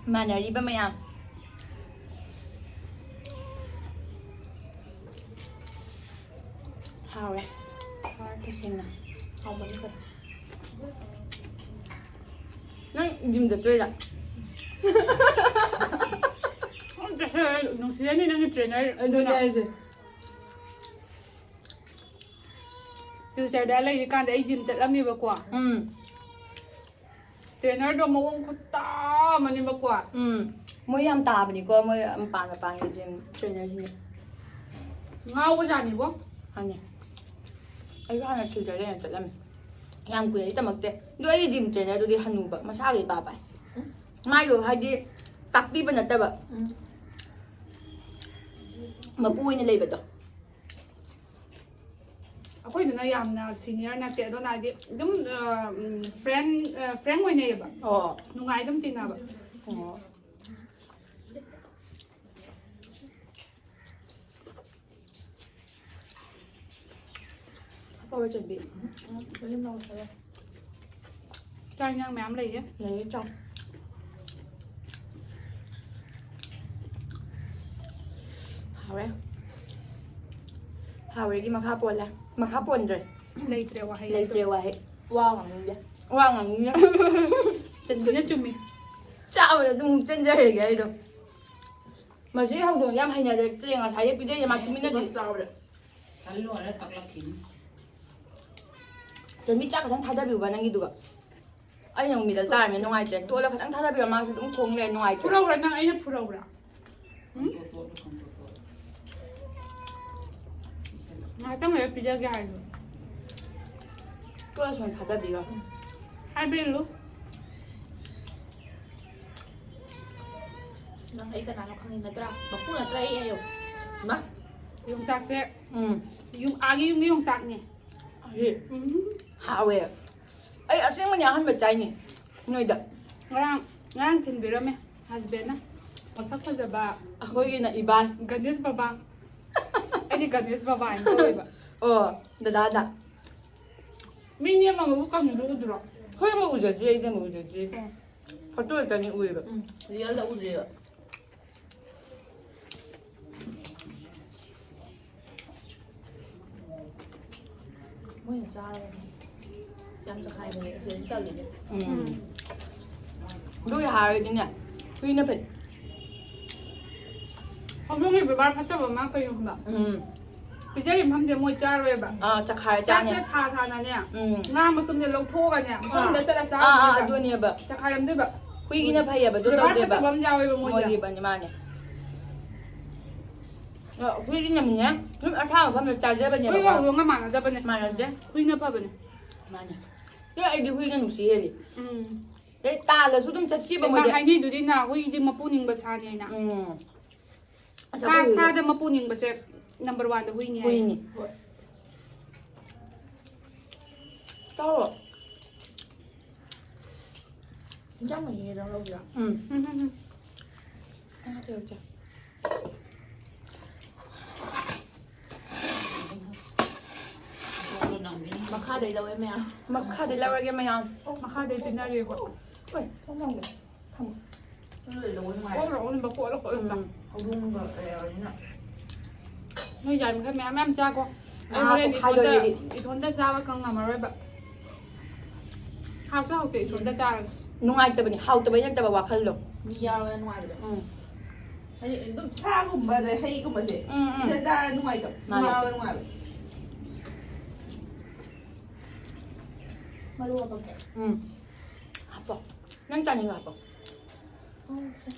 ꯃꯥꯟꯅꯔꯤꯕ ꯃꯌꯥꯝ꯫ ꯍꯥꯎꯔꯦ꯫ ꯍꯥꯎꯔꯦ, ꯇꯁꯦꯡꯅ꯫ ꯍꯥꯎꯕꯅꯤ ꯀꯩꯅꯣ꯫ ꯅꯪ gym ꯆꯠꯇꯣꯏꯔꯥ? ꯅꯨꯡꯁꯤꯔꯅꯤ ꯅꯪꯒꯤ trainer꯫ ꯑꯗꯨꯅꯦ ꯍꯥꯏꯁꯦ꯫ Silchar ꯗ ꯂꯩꯔꯤꯀꯥꯟꯗ ꯑꯩ gym ꯆꯠꯂꯝꯃꯦꯕꯀꯣ꯫ ꯎꯝ꯫ Trainer ꯗꯣ ꯃꯑꯣꯡ ꯈꯨꯇꯥ ꯑꯃꯅꯦꯕꯀꯣ꯫ ꯎꯝ꯫ ꯃꯣꯏ ꯌꯥꯝ ꯇꯥꯕꯅꯤꯀꯣ, ꯃꯣꯏ ꯃꯄꯥꯟ ꯃꯄꯥꯟꯒꯤ ꯖꯤꯝ ꯇ꯭ꯔꯦꯅꯔꯁꯤꯡꯁꯦ꯫ ꯉꯥꯎꯕꯖꯥꯠꯅꯤꯕꯣ꯫ ꯍꯥꯟꯅ ꯑꯩꯁꯨ ꯍꯥꯟꯅ ꯁ꯭ꯋꯤꯖꯔꯂꯦꯟꯗ ꯆꯠꯂꯝꯃꯤ꯫ ꯌꯥꯝ ꯀꯨꯏꯅꯗꯤ ꯇꯝꯃꯛꯇꯦ꯫ ꯑꯗꯣ ꯑꯩꯒꯤ ꯖꯤꯝ ꯇ꯭ꯔꯦꯅꯔꯗꯨꯗꯤ ꯍꯅꯨꯕ, ꯃꯁꯥꯒꯤ ꯏꯄꯥ ꯄꯥꯏ꯫ ꯃꯥꯏꯗꯣ ꯍꯥꯏꯗꯤ ꯇꯥꯛꯄꯤꯕ ꯅꯠꯇꯕ, ꯃꯄꯨ ꯑꯣꯏꯅ ꯂꯩꯕꯗꯣ꯫ ꯑꯩꯈꯣꯏꯗꯨꯅ ꯌꯥꯝꯅ ꯁꯤꯅꯤꯌꯔ ꯅꯠꯇꯦ, ꯑꯗꯨꯅ ꯍꯥꯏꯗꯤ ꯑꯗꯨꯝ ꯐ꯭ꯔꯦꯟ ꯐ꯭ꯔꯦꯟ ꯑꯣꯏꯅꯩꯌꯦꯕ꯫ ꯑꯣ꯫ ꯅꯨꯡꯉꯥꯏ ꯑꯗꯨꯝ ꯇꯤꯟꯅꯕ꯫ ꯑꯣ꯫ ꯍꯥꯞꯄꯕ ꯆꯟꯕꯤ? ꯆꯥꯛ ꯏꯟꯖꯥꯡ ꯃꯌꯥꯝ ꯂꯩꯌꯦ꯫ ꯂꯩꯌꯦ, ꯆꯥꯎ꯫ ꯍꯥꯎꯔꯦ꯫ ꯍꯥꯎꯔꯦꯒꯤ ꯃꯈꯥ ꯄꯣꯜꯂꯦ꯫ ꯃꯈꯥ ꯄꯣꯟꯗ꯭ꯔꯦ꯫ ꯂꯩꯇ꯭ꯔꯦ ꯋꯥꯍꯩ꯫ ꯂꯩꯇ꯭ꯔꯦ ꯋꯥꯍꯩ꯫ ꯋꯥ ꯉꯥꯡꯅꯤꯡꯗꯦ꯫ ꯋꯥ ꯉꯥꯡꯅꯤꯡꯗꯦ꯫ ꯆꯟꯕꯤꯅ ꯆꯨꯝꯃꯤ꯫ ꯆꯥꯕꯗ ꯑꯗꯨꯝ ꯆꯦꯟꯖꯔꯒꯦ ꯑꯩꯗꯣ꯫ ꯃꯁꯤ ꯍꯧꯗꯣꯡꯁꯦ ꯌꯥꯝ ꯍꯩꯅꯗꯦ꯫ ꯉꯁꯥꯏꯗꯩ ꯄꯤꯖꯩꯁꯦ ꯃꯥ ꯇꯨꯃꯤꯟꯅꯗꯤ꯫ ꯆꯥꯕꯗ ꯇꯜꯂꯣꯏꯔꯦ ꯇꯛꯂꯛꯈꯤꯅꯤ꯫ ꯆꯟꯕꯤ, ꯆꯥꯛ ꯈꯤꯇꯪ ꯊꯥꯗꯕꯤꯌꯨꯕ ꯅꯪꯒꯤꯗꯨꯒ꯫ ꯑꯩꯅ ꯑꯃꯨꯛ ꯃꯤꯗꯜ ꯇꯥꯔꯝꯃꯦ, ꯅꯨꯡꯉꯥꯏꯇ꯭ꯔꯦ꯫ ꯇꯣꯠꯂ ꯈꯤꯇꯪ ꯊꯥꯗꯕꯤꯔꯣ, ꯃꯥꯁꯨ ꯑꯗꯨꯝ ꯈꯣꯡ ꯂꯩꯔꯦ, ꯅꯨꯡꯉꯥꯏꯇ꯭ꯔꯦ꯫ ꯐꯨꯔꯧꯔꯥ ꯅꯪ? ꯑꯩꯅ ꯐꯨꯔꯧꯔꯥ? ꯇꯣꯠ ꯇꯣꯠꯂꯣ, ꯈꯪꯇꯣꯠ ꯇꯣꯠꯂꯣ꯫ ꯉꯥꯏꯍꯥꯛꯇꯪ ꯂꯩꯔ ꯄꯤꯖꯒꯦ ꯍꯥꯏꯗꯣ꯫ ꯇꯣꯠꯂ ꯁꯨꯃꯥꯏꯅ ꯊꯥꯗꯕꯤꯔꯣ꯫ ꯍꯥꯏꯕꯤꯔꯨ꯫ ꯅꯪ ꯑꯩ ꯀꯅꯥꯅꯣ ꯈꯪꯉꯤ ꯅꯠꯇ꯭ꯔꯥ? ꯃꯄꯨ ꯅꯠꯇ꯭ꯔꯥ ꯑꯩ ꯍꯥꯏꯌꯣ꯫ ꯃꯥ ꯌꯣꯡꯆꯥꯛꯁꯦ ꯎꯝ꯫ ꯌꯨꯝ ꯑꯥꯒꯤ ꯌꯨꯝꯒꯤ ꯌꯣꯡꯆꯥꯛꯅꯦ꯫ ꯍꯥꯎꯋꯦ꯫ ꯑꯩ ꯑꯁꯦꯡꯕꯅꯤ ꯑꯍꯥꯟꯕ ꯆꯥꯏꯅꯤ ꯅꯣꯏꯗ꯫ ꯉꯔꯥꯡ ꯉꯔꯥꯡ ꯊꯤꯟꯕꯤꯔꯝꯃꯦ ꯍꯁꯕꯦꯟꯅ꯫ ꯃꯁꯛ ꯐꯖꯕ ꯑꯩꯈꯣꯏꯒꯤꯅ ꯏꯕꯥꯏ꯫ ꯒꯅꯦꯁ ꯕꯕꯥ꯫ ꯑꯩꯗꯤ ꯒꯅꯦꯁ ꯕꯕꯥ ꯍꯥꯏꯅ ꯀꯧꯋꯦꯕ꯫ ꯑꯣ, ꯗꯗꯥꯗ꯫ ꯃꯤ ꯅꯦꯝꯃꯒꯕꯨ ꯀꯪꯕꯗꯣ ꯎꯗ꯭ꯔꯣ? ꯑꯩꯈꯣꯏ ꯑꯃ ꯎꯖꯗ꯭ꯔꯤ, ꯑꯩꯗꯤ ꯑꯃ ꯎꯖꯗ꯭ꯔꯤ꯫ ꯎꯝ꯫ ꯐꯣꯇꯣ ꯈꯛꯇꯅꯤ ꯎꯔꯤꯕ꯫ ꯔꯤꯌꯦꯜꯗ ꯎꯗ꯭ꯔꯤꯕ꯫ ꯃꯣꯏꯅ ꯆꯥꯔꯒ ꯌꯥꯝ ꯆꯈꯥꯏꯕꯅꯦ, ꯑꯁꯤꯗꯗꯤ ꯇꯜꯂꯤꯅꯦ꯫ ꯎꯝ꯫ ꯑꯗꯨꯒꯤ ꯍꯥꯏꯔꯗꯤꯅꯦ, ꯍꯨꯏꯅ ꯐꯩ꯫ ꯍꯧꯗꯣꯡꯒꯤ ꯕꯦꯕꯥꯔ ꯐꯠꯇꯕ ꯑꯃ ꯀꯩꯅꯣ ꯈꯪꯕ? ꯎꯝ꯫ ꯄꯤꯖꯔꯤ ꯃꯐꯝꯁꯦ ꯃꯣꯏ ꯆꯥꯔꯣꯏꯕ꯫ ꯑꯥ, ꯆꯈꯥꯏꯔ ꯆꯥꯅꯤ꯫ ꯆꯥꯛꯁꯦ ꯊꯥ ꯊꯥꯅꯅꯦ꯫ ꯎꯝ꯫ ꯉꯥ ꯃꯇꯨꯝꯁꯦ ꯂꯧꯊꯣꯛꯑꯒꯅꯦ꯫ ꯑꯥ, ꯃꯐꯝꯗ ꯆꯠꯂ ꯑꯥ, ꯑꯥ, ꯆꯥꯔꯣꯏꯕ꯫ ꯑꯗꯨꯅꯦꯕ꯫ ꯆꯈꯥꯏꯔꯝꯗꯣꯏꯕ꯫ ꯍꯨꯏꯒꯤꯅ ꯐꯩꯌꯦꯕ, ꯑꯗꯨ ꯂꯩꯕꯥꯛ ꯇꯧꯗꯦꯕ꯫ ꯐꯠꯇꯕ ꯑꯃ ꯌꯥꯎꯋꯦꯕ ꯃꯣꯏꯗꯤ꯫ ꯃꯣꯏꯒꯤꯕꯅꯤ, ꯃꯥꯅꯦ꯫ ꯑ, ꯍꯨꯏꯒꯤꯅ ꯑꯃꯨꯛꯅꯦ, ꯁꯨꯝ ꯑꯁꯥꯕ ꯃꯐꯝꯗ ꯆꯥꯖꯕꯅꯦꯕꯀꯣ꯫ ꯍꯨꯏꯒ ꯍꯧꯗꯣꯡꯒ ꯃꯥꯟꯅꯗꯕꯅꯦ꯫ ꯃꯥꯟꯅꯗꯦ꯫ ꯍꯨꯏꯅ ꯐꯕꯅꯦ꯫ ꯃꯥꯅꯦ꯫ ꯑꯦ, ꯑꯩꯗꯤ ꯍꯨꯏꯅ ꯅꯨꯡꯁꯤ ꯍꯦꯜꯂꯤ꯫ ꯎꯝ꯫ ꯑꯗꯩ ꯇꯥꯜꯂꯁꯨ ꯑꯗꯨꯝ ꯆꯠꯈꯤꯕ ꯀꯩꯅꯣ ꯃꯣꯏꯗꯤ꯫ ꯍꯥꯏꯅꯩꯗꯨꯗꯤ ꯅ, ꯍꯨꯏꯗꯤ ꯃꯄꯨ ꯅꯤꯡꯕ ꯁꯥꯅꯤ ꯍꯥꯏꯅ꯫ ꯎꯝ꯫ ꯑꯁ, ꯁꯥ, ꯑꯩꯈꯣꯏ ꯍꯨꯏꯗꯣ ꯁꯥꯗ ꯃꯄꯨ ꯅꯤꯡꯕꯁꯦ number one ꯗ ꯍꯨꯏꯅꯤ ꯍꯥꯏ꯫ ꯍꯨꯏꯅꯤ꯫ ꯍꯣꯏ꯫ ꯆꯥꯎꯔꯣ꯫ ꯏꯟꯖꯥꯡ ꯃꯍꯤꯗꯪ ꯂꯧꯕꯤꯔꯣ? ꯎꯝ꯫ ꯎꯝ, ꯎꯝ, ꯎꯝ꯫ ꯉꯥ ꯊꯣꯡꯕ ꯆꯥ꯫ ꯃꯈꯥꯗꯩ ꯂꯧꯋꯦ ꯃꯌꯥꯝ꯫ ꯃꯈꯥꯗꯩ ꯂꯧꯔꯒꯦ ꯃꯌꯥꯝ꯫ ꯃꯈꯥꯗꯩ ꯄꯤꯅꯔꯦꯀꯣ꯫ ꯍꯣꯏ, ꯊꯝꯃꯣ, ꯊꯝꯃꯣ꯫ ꯅꯣꯏ ꯂꯧꯕ ꯅꯨꯡꯉꯥꯏ꯫ ꯀꯣꯠꯂ ꯂꯧꯕ, ꯀꯣꯠꯂ ꯀꯣꯠꯂ ꯆꯥꯎ꯫ ꯎꯝ꯫ ꯍꯧꯗꯣꯡꯒ ꯂꯩꯔꯕꯅꯤꯅ꯫ ꯅꯣꯏ ꯌꯥꯔꯤꯃꯈꯩ ꯃꯌꯥꯝ ꯃꯌꯥꯝ ꯆꯥꯀꯣ꯫ ꯑꯩ ꯉꯥ ꯍꯣꯔꯦꯟ ꯄꯣꯛꯈꯥꯏꯗꯣꯔꯦ ꯏꯊꯣꯟꯗ, ꯑꯩꯗꯤ꯫ ꯏꯊꯣꯟꯗ ꯆꯥꯕ ꯀꯪ ꯉꯝꯃꯔꯣꯏꯕ꯫ ꯍꯥꯎꯁꯨ ꯍꯥꯎꯇꯦ ꯏꯊꯣꯟꯗ ꯆꯥꯔꯒ꯫ ꯅꯨꯡꯉꯥꯏꯇꯕꯅꯤ, ꯍꯥꯎꯇꯕꯩ ꯅꯠꯇꯕ ꯋꯥꯈꯜꯗꯣ꯫ ꯃꯤ ꯌꯥꯎꯔꯒ ꯅꯨꯡꯉꯥꯏꯕꯗꯣ꯫ ꯎꯝ꯫ ꯍꯥꯏꯗꯤ ꯑꯗꯨꯝ ꯁꯥꯒꯨꯝꯕ ꯑꯗꯩ ꯍꯩꯒꯨꯝꯕꯁꯦ ꯎꯝ, ꯎꯝ꯫ ꯁꯤꯗ ꯆꯥꯔ ꯅꯨꯡꯉꯥꯏꯇꯕ꯫ ꯃꯥꯅꯦ꯫ ꯃꯤ ꯌꯥꯎꯔꯒ ꯅꯨꯡꯉꯥꯏꯕ꯫ ꯃꯔꯨ ꯍꯥꯞꯄꯛꯀꯦ꯫ ꯎꯝ꯫ ꯍꯥꯞꯄꯣ꯫ ꯅꯪ ꯆꯥꯅꯤꯡꯕ ꯍꯥꯞꯄꯣ꯫ ꯑꯣ, ꯁꯦ꯫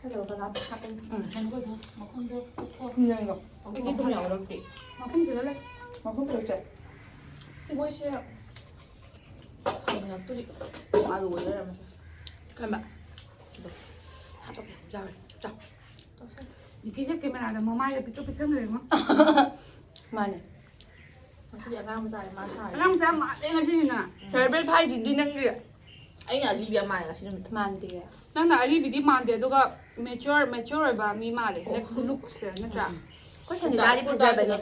ꯀꯩꯗꯧꯔꯕ? ꯂꯥꯞ-, ꯍꯥꯞꯄꯛꯀꯦ꯫ ꯎꯝ꯫ ꯉꯥꯏꯈꯣ, ꯉꯥꯏꯈꯣ꯫ ꯃꯈꯨꯝꯗꯣ ꯀꯣꯛꯊꯣꯛ-, ꯎꯝ, ꯌꯦꯡꯉꯣ꯫ ꯑꯩꯗꯤ ꯊꯨꯝ ꯌꯥꯎꯔꯛꯇꯦ꯫ ꯃꯈꯨꯝꯁꯤꯗ ꯂꯩ꯫ ꯃꯈꯨꯝ ꯄꯤꯔꯛꯁꯦ꯫ ꯃꯣꯏꯁꯦ ꯊꯥꯎ ꯃꯌꯥꯝ ꯇꯨꯔꯤ꯫ ꯑꯥꯂꯨ ꯑꯣꯏ ꯂꯩꯔꯝꯃꯦ꯫ ꯀꯔꯝꯕ? ꯁꯤꯗꯣ꯫ ꯍꯥꯞꯄꯛꯀꯦ꯫ ꯌꯥꯎꯔꯦ꯫ ꯆꯥꯎ꯫ ꯅꯤꯀꯤꯁꯦ ꯀꯦꯃꯦꯔꯥꯗ ꯃꯃꯥꯏꯒ ꯄꯤꯛꯇ꯭ꯔꯨ ꯄꯤꯛꯁꯟꯈ꯭ꯔꯦꯉꯣ꯫ ꯃꯥꯅꯦ꯫ ꯉꯁꯤꯗꯤ ꯑꯉꯥꯡ ꯃꯆꯥꯅꯦ ꯃꯥ ꯁꯥꯔꯤꯁꯦ꯫ ꯑꯉꯥꯡ ꯃꯆꯥ ꯃꯥꯜꯂꯦ ꯉꯁꯤꯁꯤꯅ꯫ ꯎꯝ꯫ ꯍꯦꯌꯔ ꯕꯦꯜ ꯐꯥꯏꯁꯤꯗꯤ ꯅꯪꯒꯤ꯫ ꯑꯩꯅ ꯑꯔꯤꯕꯤ ꯌꯥꯝ ꯃꯥꯜꯂꯦ ꯉꯁꯤ ꯅꯨꯃꯤꯠꯇ꯫ ꯃꯥꯟꯗꯦ꯫ ꯅꯪꯅ ꯑꯔꯤꯕꯤꯗꯤ ꯃꯥꯟꯗꯦ, ꯑꯗꯨꯒ mature, mature ꯑꯣꯏꯕ ꯃꯤ ꯃꯥꯜꯂꯦ꯫ ꯑꯣ꯫ ꯍꯦꯛ ꯂꯨꯛꯁꯦ ꯅꯠꯇ꯭ꯔꯥ? ꯑꯩꯈꯣꯏ ꯁꯟꯖꯤꯇꯥꯗꯤ ꯐꯖꯕꯅꯦ꯫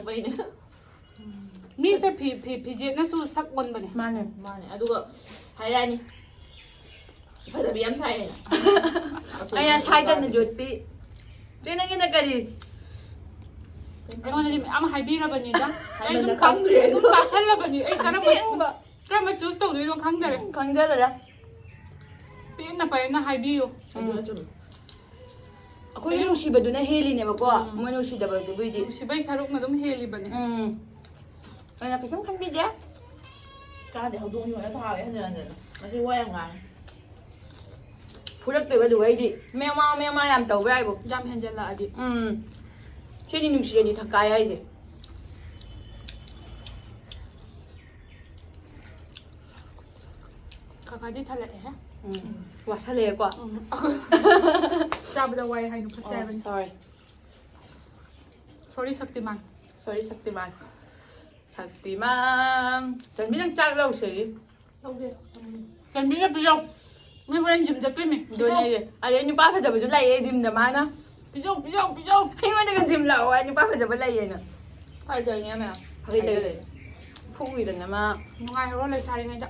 ꯃꯤꯁꯦ ꯐꯤ-, ꯐꯤ-, ꯐꯤꯖꯦꯠꯅꯁꯨ ꯁꯛ ꯑꯣꯟꯕꯅꯦ꯫ ꯃꯥꯅꯦ꯫ ꯃꯥꯅꯦ꯫ ꯑꯗꯨꯒ ꯍꯥꯏꯔꯛꯑꯅꯤ꯫ ꯐꯖꯕꯤ ꯌꯥꯝ ꯁꯥꯏꯌꯦꯅ꯫ ꯑꯩꯅ ꯁꯥꯏꯗꯅ ꯖꯣꯠꯄꯤ꯫ ꯆꯦ, ꯅꯪꯒꯤꯅ ꯀꯔꯤ? ꯑꯩꯉꯣꯟꯗꯗꯤ ꯃꯌꯥꯝ ꯍꯥꯏꯕꯤꯔꯕꯅꯤꯗ꯫ ꯑꯩ ꯑꯗꯨꯝ ꯍꯥꯏꯃꯟꯗꯅ ꯈꯪ-, ꯈꯪꯗ꯭ꯔꯦ꯫ ꯑꯗꯨꯝ ꯀꯥꯁꯜꯂꯕꯅꯤ꯫ ꯑꯩ ꯀꯔꯝꯕ, ꯑꯁꯦꯡꯕ꯫ ꯀꯔꯝꯕ choose ꯇꯧꯗꯣꯏꯅꯣ ꯈꯪꯗꯔꯦ꯫ ꯈꯪꯗꯔꯦ꯫ ꯄꯦꯟꯅ ꯄꯦꯟꯅ ꯍꯥꯏꯕꯤꯌꯨ꯫ ꯑꯗꯨꯅ ꯆꯨꯝꯃꯤ꯫ ꯑꯩꯈꯣꯏꯒꯤ ꯅꯨꯡꯁꯤꯕꯗꯨꯅ ꯍꯦꯜꯂꯤꯅꯦꯕꯀꯣ, ꯎꯝ꯫ ꯃꯣꯏ ꯅꯨꯡꯁꯤꯗꯕꯗꯨꯕꯨꯗꯤ꯫ ꯅꯨꯡꯁꯤꯕꯩ ꯁꯔꯨꯛꯅ ꯑꯗꯨꯝ ꯍꯦꯜꯂꯤꯕꯅꯦ꯫ ꯎꯝ꯫ ꯑꯩꯅ ꯀꯩꯁꯨꯝ ꯈꯟꯕꯤꯗꯦ꯫ ꯆꯥꯗꯦ, ꯍꯧꯗꯣꯡ ꯌꯣꯟꯂ ꯊꯥꯎꯋꯦ ꯍꯟꯖꯤꯟ ꯍꯟꯖꯤꯟ꯫ ꯉꯁꯤ ꯋꯥ ꯌꯥꯝ ꯉꯥꯡꯉꯦ꯫ ꯐꯨꯔꯛꯇꯣꯏꯕ ꯑꯗꯨꯒ ꯑꯩꯗꯤ ꯃꯦꯃꯥ ꯃꯦꯃꯥ ꯌꯥꯝ ꯇꯧꯕ ꯌꯥꯏꯕꯣ꯫ ꯌꯥꯝ ꯍꯦꯟꯖꯜꯂꯛꯑꯗꯤ꯫ ꯎꯝ꯫ ꯁꯤꯅꯤ ꯅꯨꯡꯁꯤꯔꯗꯤ ꯊꯛꯀꯥꯏ ꯍꯥꯏꯁꯦ꯫ ꯈꯔ ꯈꯔꯗꯤ ꯊꯜꯂꯛꯑꯦꯍꯦ꯫ ꯎꯝ꯫ ꯋꯥꯁꯜꯂꯛꯑꯦꯀꯣ꯫ ꯎꯝ꯫ ꯆꯥꯕꯗ ꯋꯥꯏ ꯍꯥꯏꯅ ꯐꯠꯇꯦ ꯑꯣ, ꯍꯥꯏꯕꯅꯤ꯫ Sorry꯫ Sorry, Shaktimaan. Sorry, Shaktimaan. Shaktimaan. ꯆꯟꯕꯤ, ꯅꯪ ꯆꯥꯛ ꯂꯧꯁꯦ꯫ ꯂꯧꯒꯦ꯫ ꯆꯟꯕꯤꯒ ꯄꯤꯖꯧ꯫ ꯃꯤ ꯍꯣꯔꯦꯟ ꯖꯤꯝ ꯆꯠꯇꯣꯏꯅꯦ꯫ ꯑꯗꯨꯅꯦ ꯄꯤꯖꯧ꯫ ꯑꯩꯁꯦ꯫ ꯑꯗꯩ ꯅꯨꯄꯥ ꯐꯖꯕꯁꯨ ꯂꯥꯛꯑꯦ ꯖꯤꯝꯗ ꯃꯥꯅ꯫ ꯄꯤꯖꯧ, ꯄꯤꯖꯧ, ꯄꯤꯖꯧ꯫ ꯑꯩꯉꯣꯟꯗꯒ ꯖꯤꯝ ꯂꯥꯛꯑꯣ ꯍꯥꯏ ꯅꯨꯄꯥ ꯐꯖꯕ ꯂꯩꯌꯦꯅ꯫ ꯐꯒꯤ ꯇꯧꯔꯤꯅꯦ ꯃꯌꯥꯝ꯫ ꯐꯒꯤ ꯇꯧꯔꯤꯅꯦ꯫ ꯐꯨꯏꯗꯅ ꯃꯥ꯫ ꯅꯨꯡꯉꯥꯏꯍꯧꯔꯣ ꯂꯩꯁꯥꯔꯤꯉꯩꯗ꯫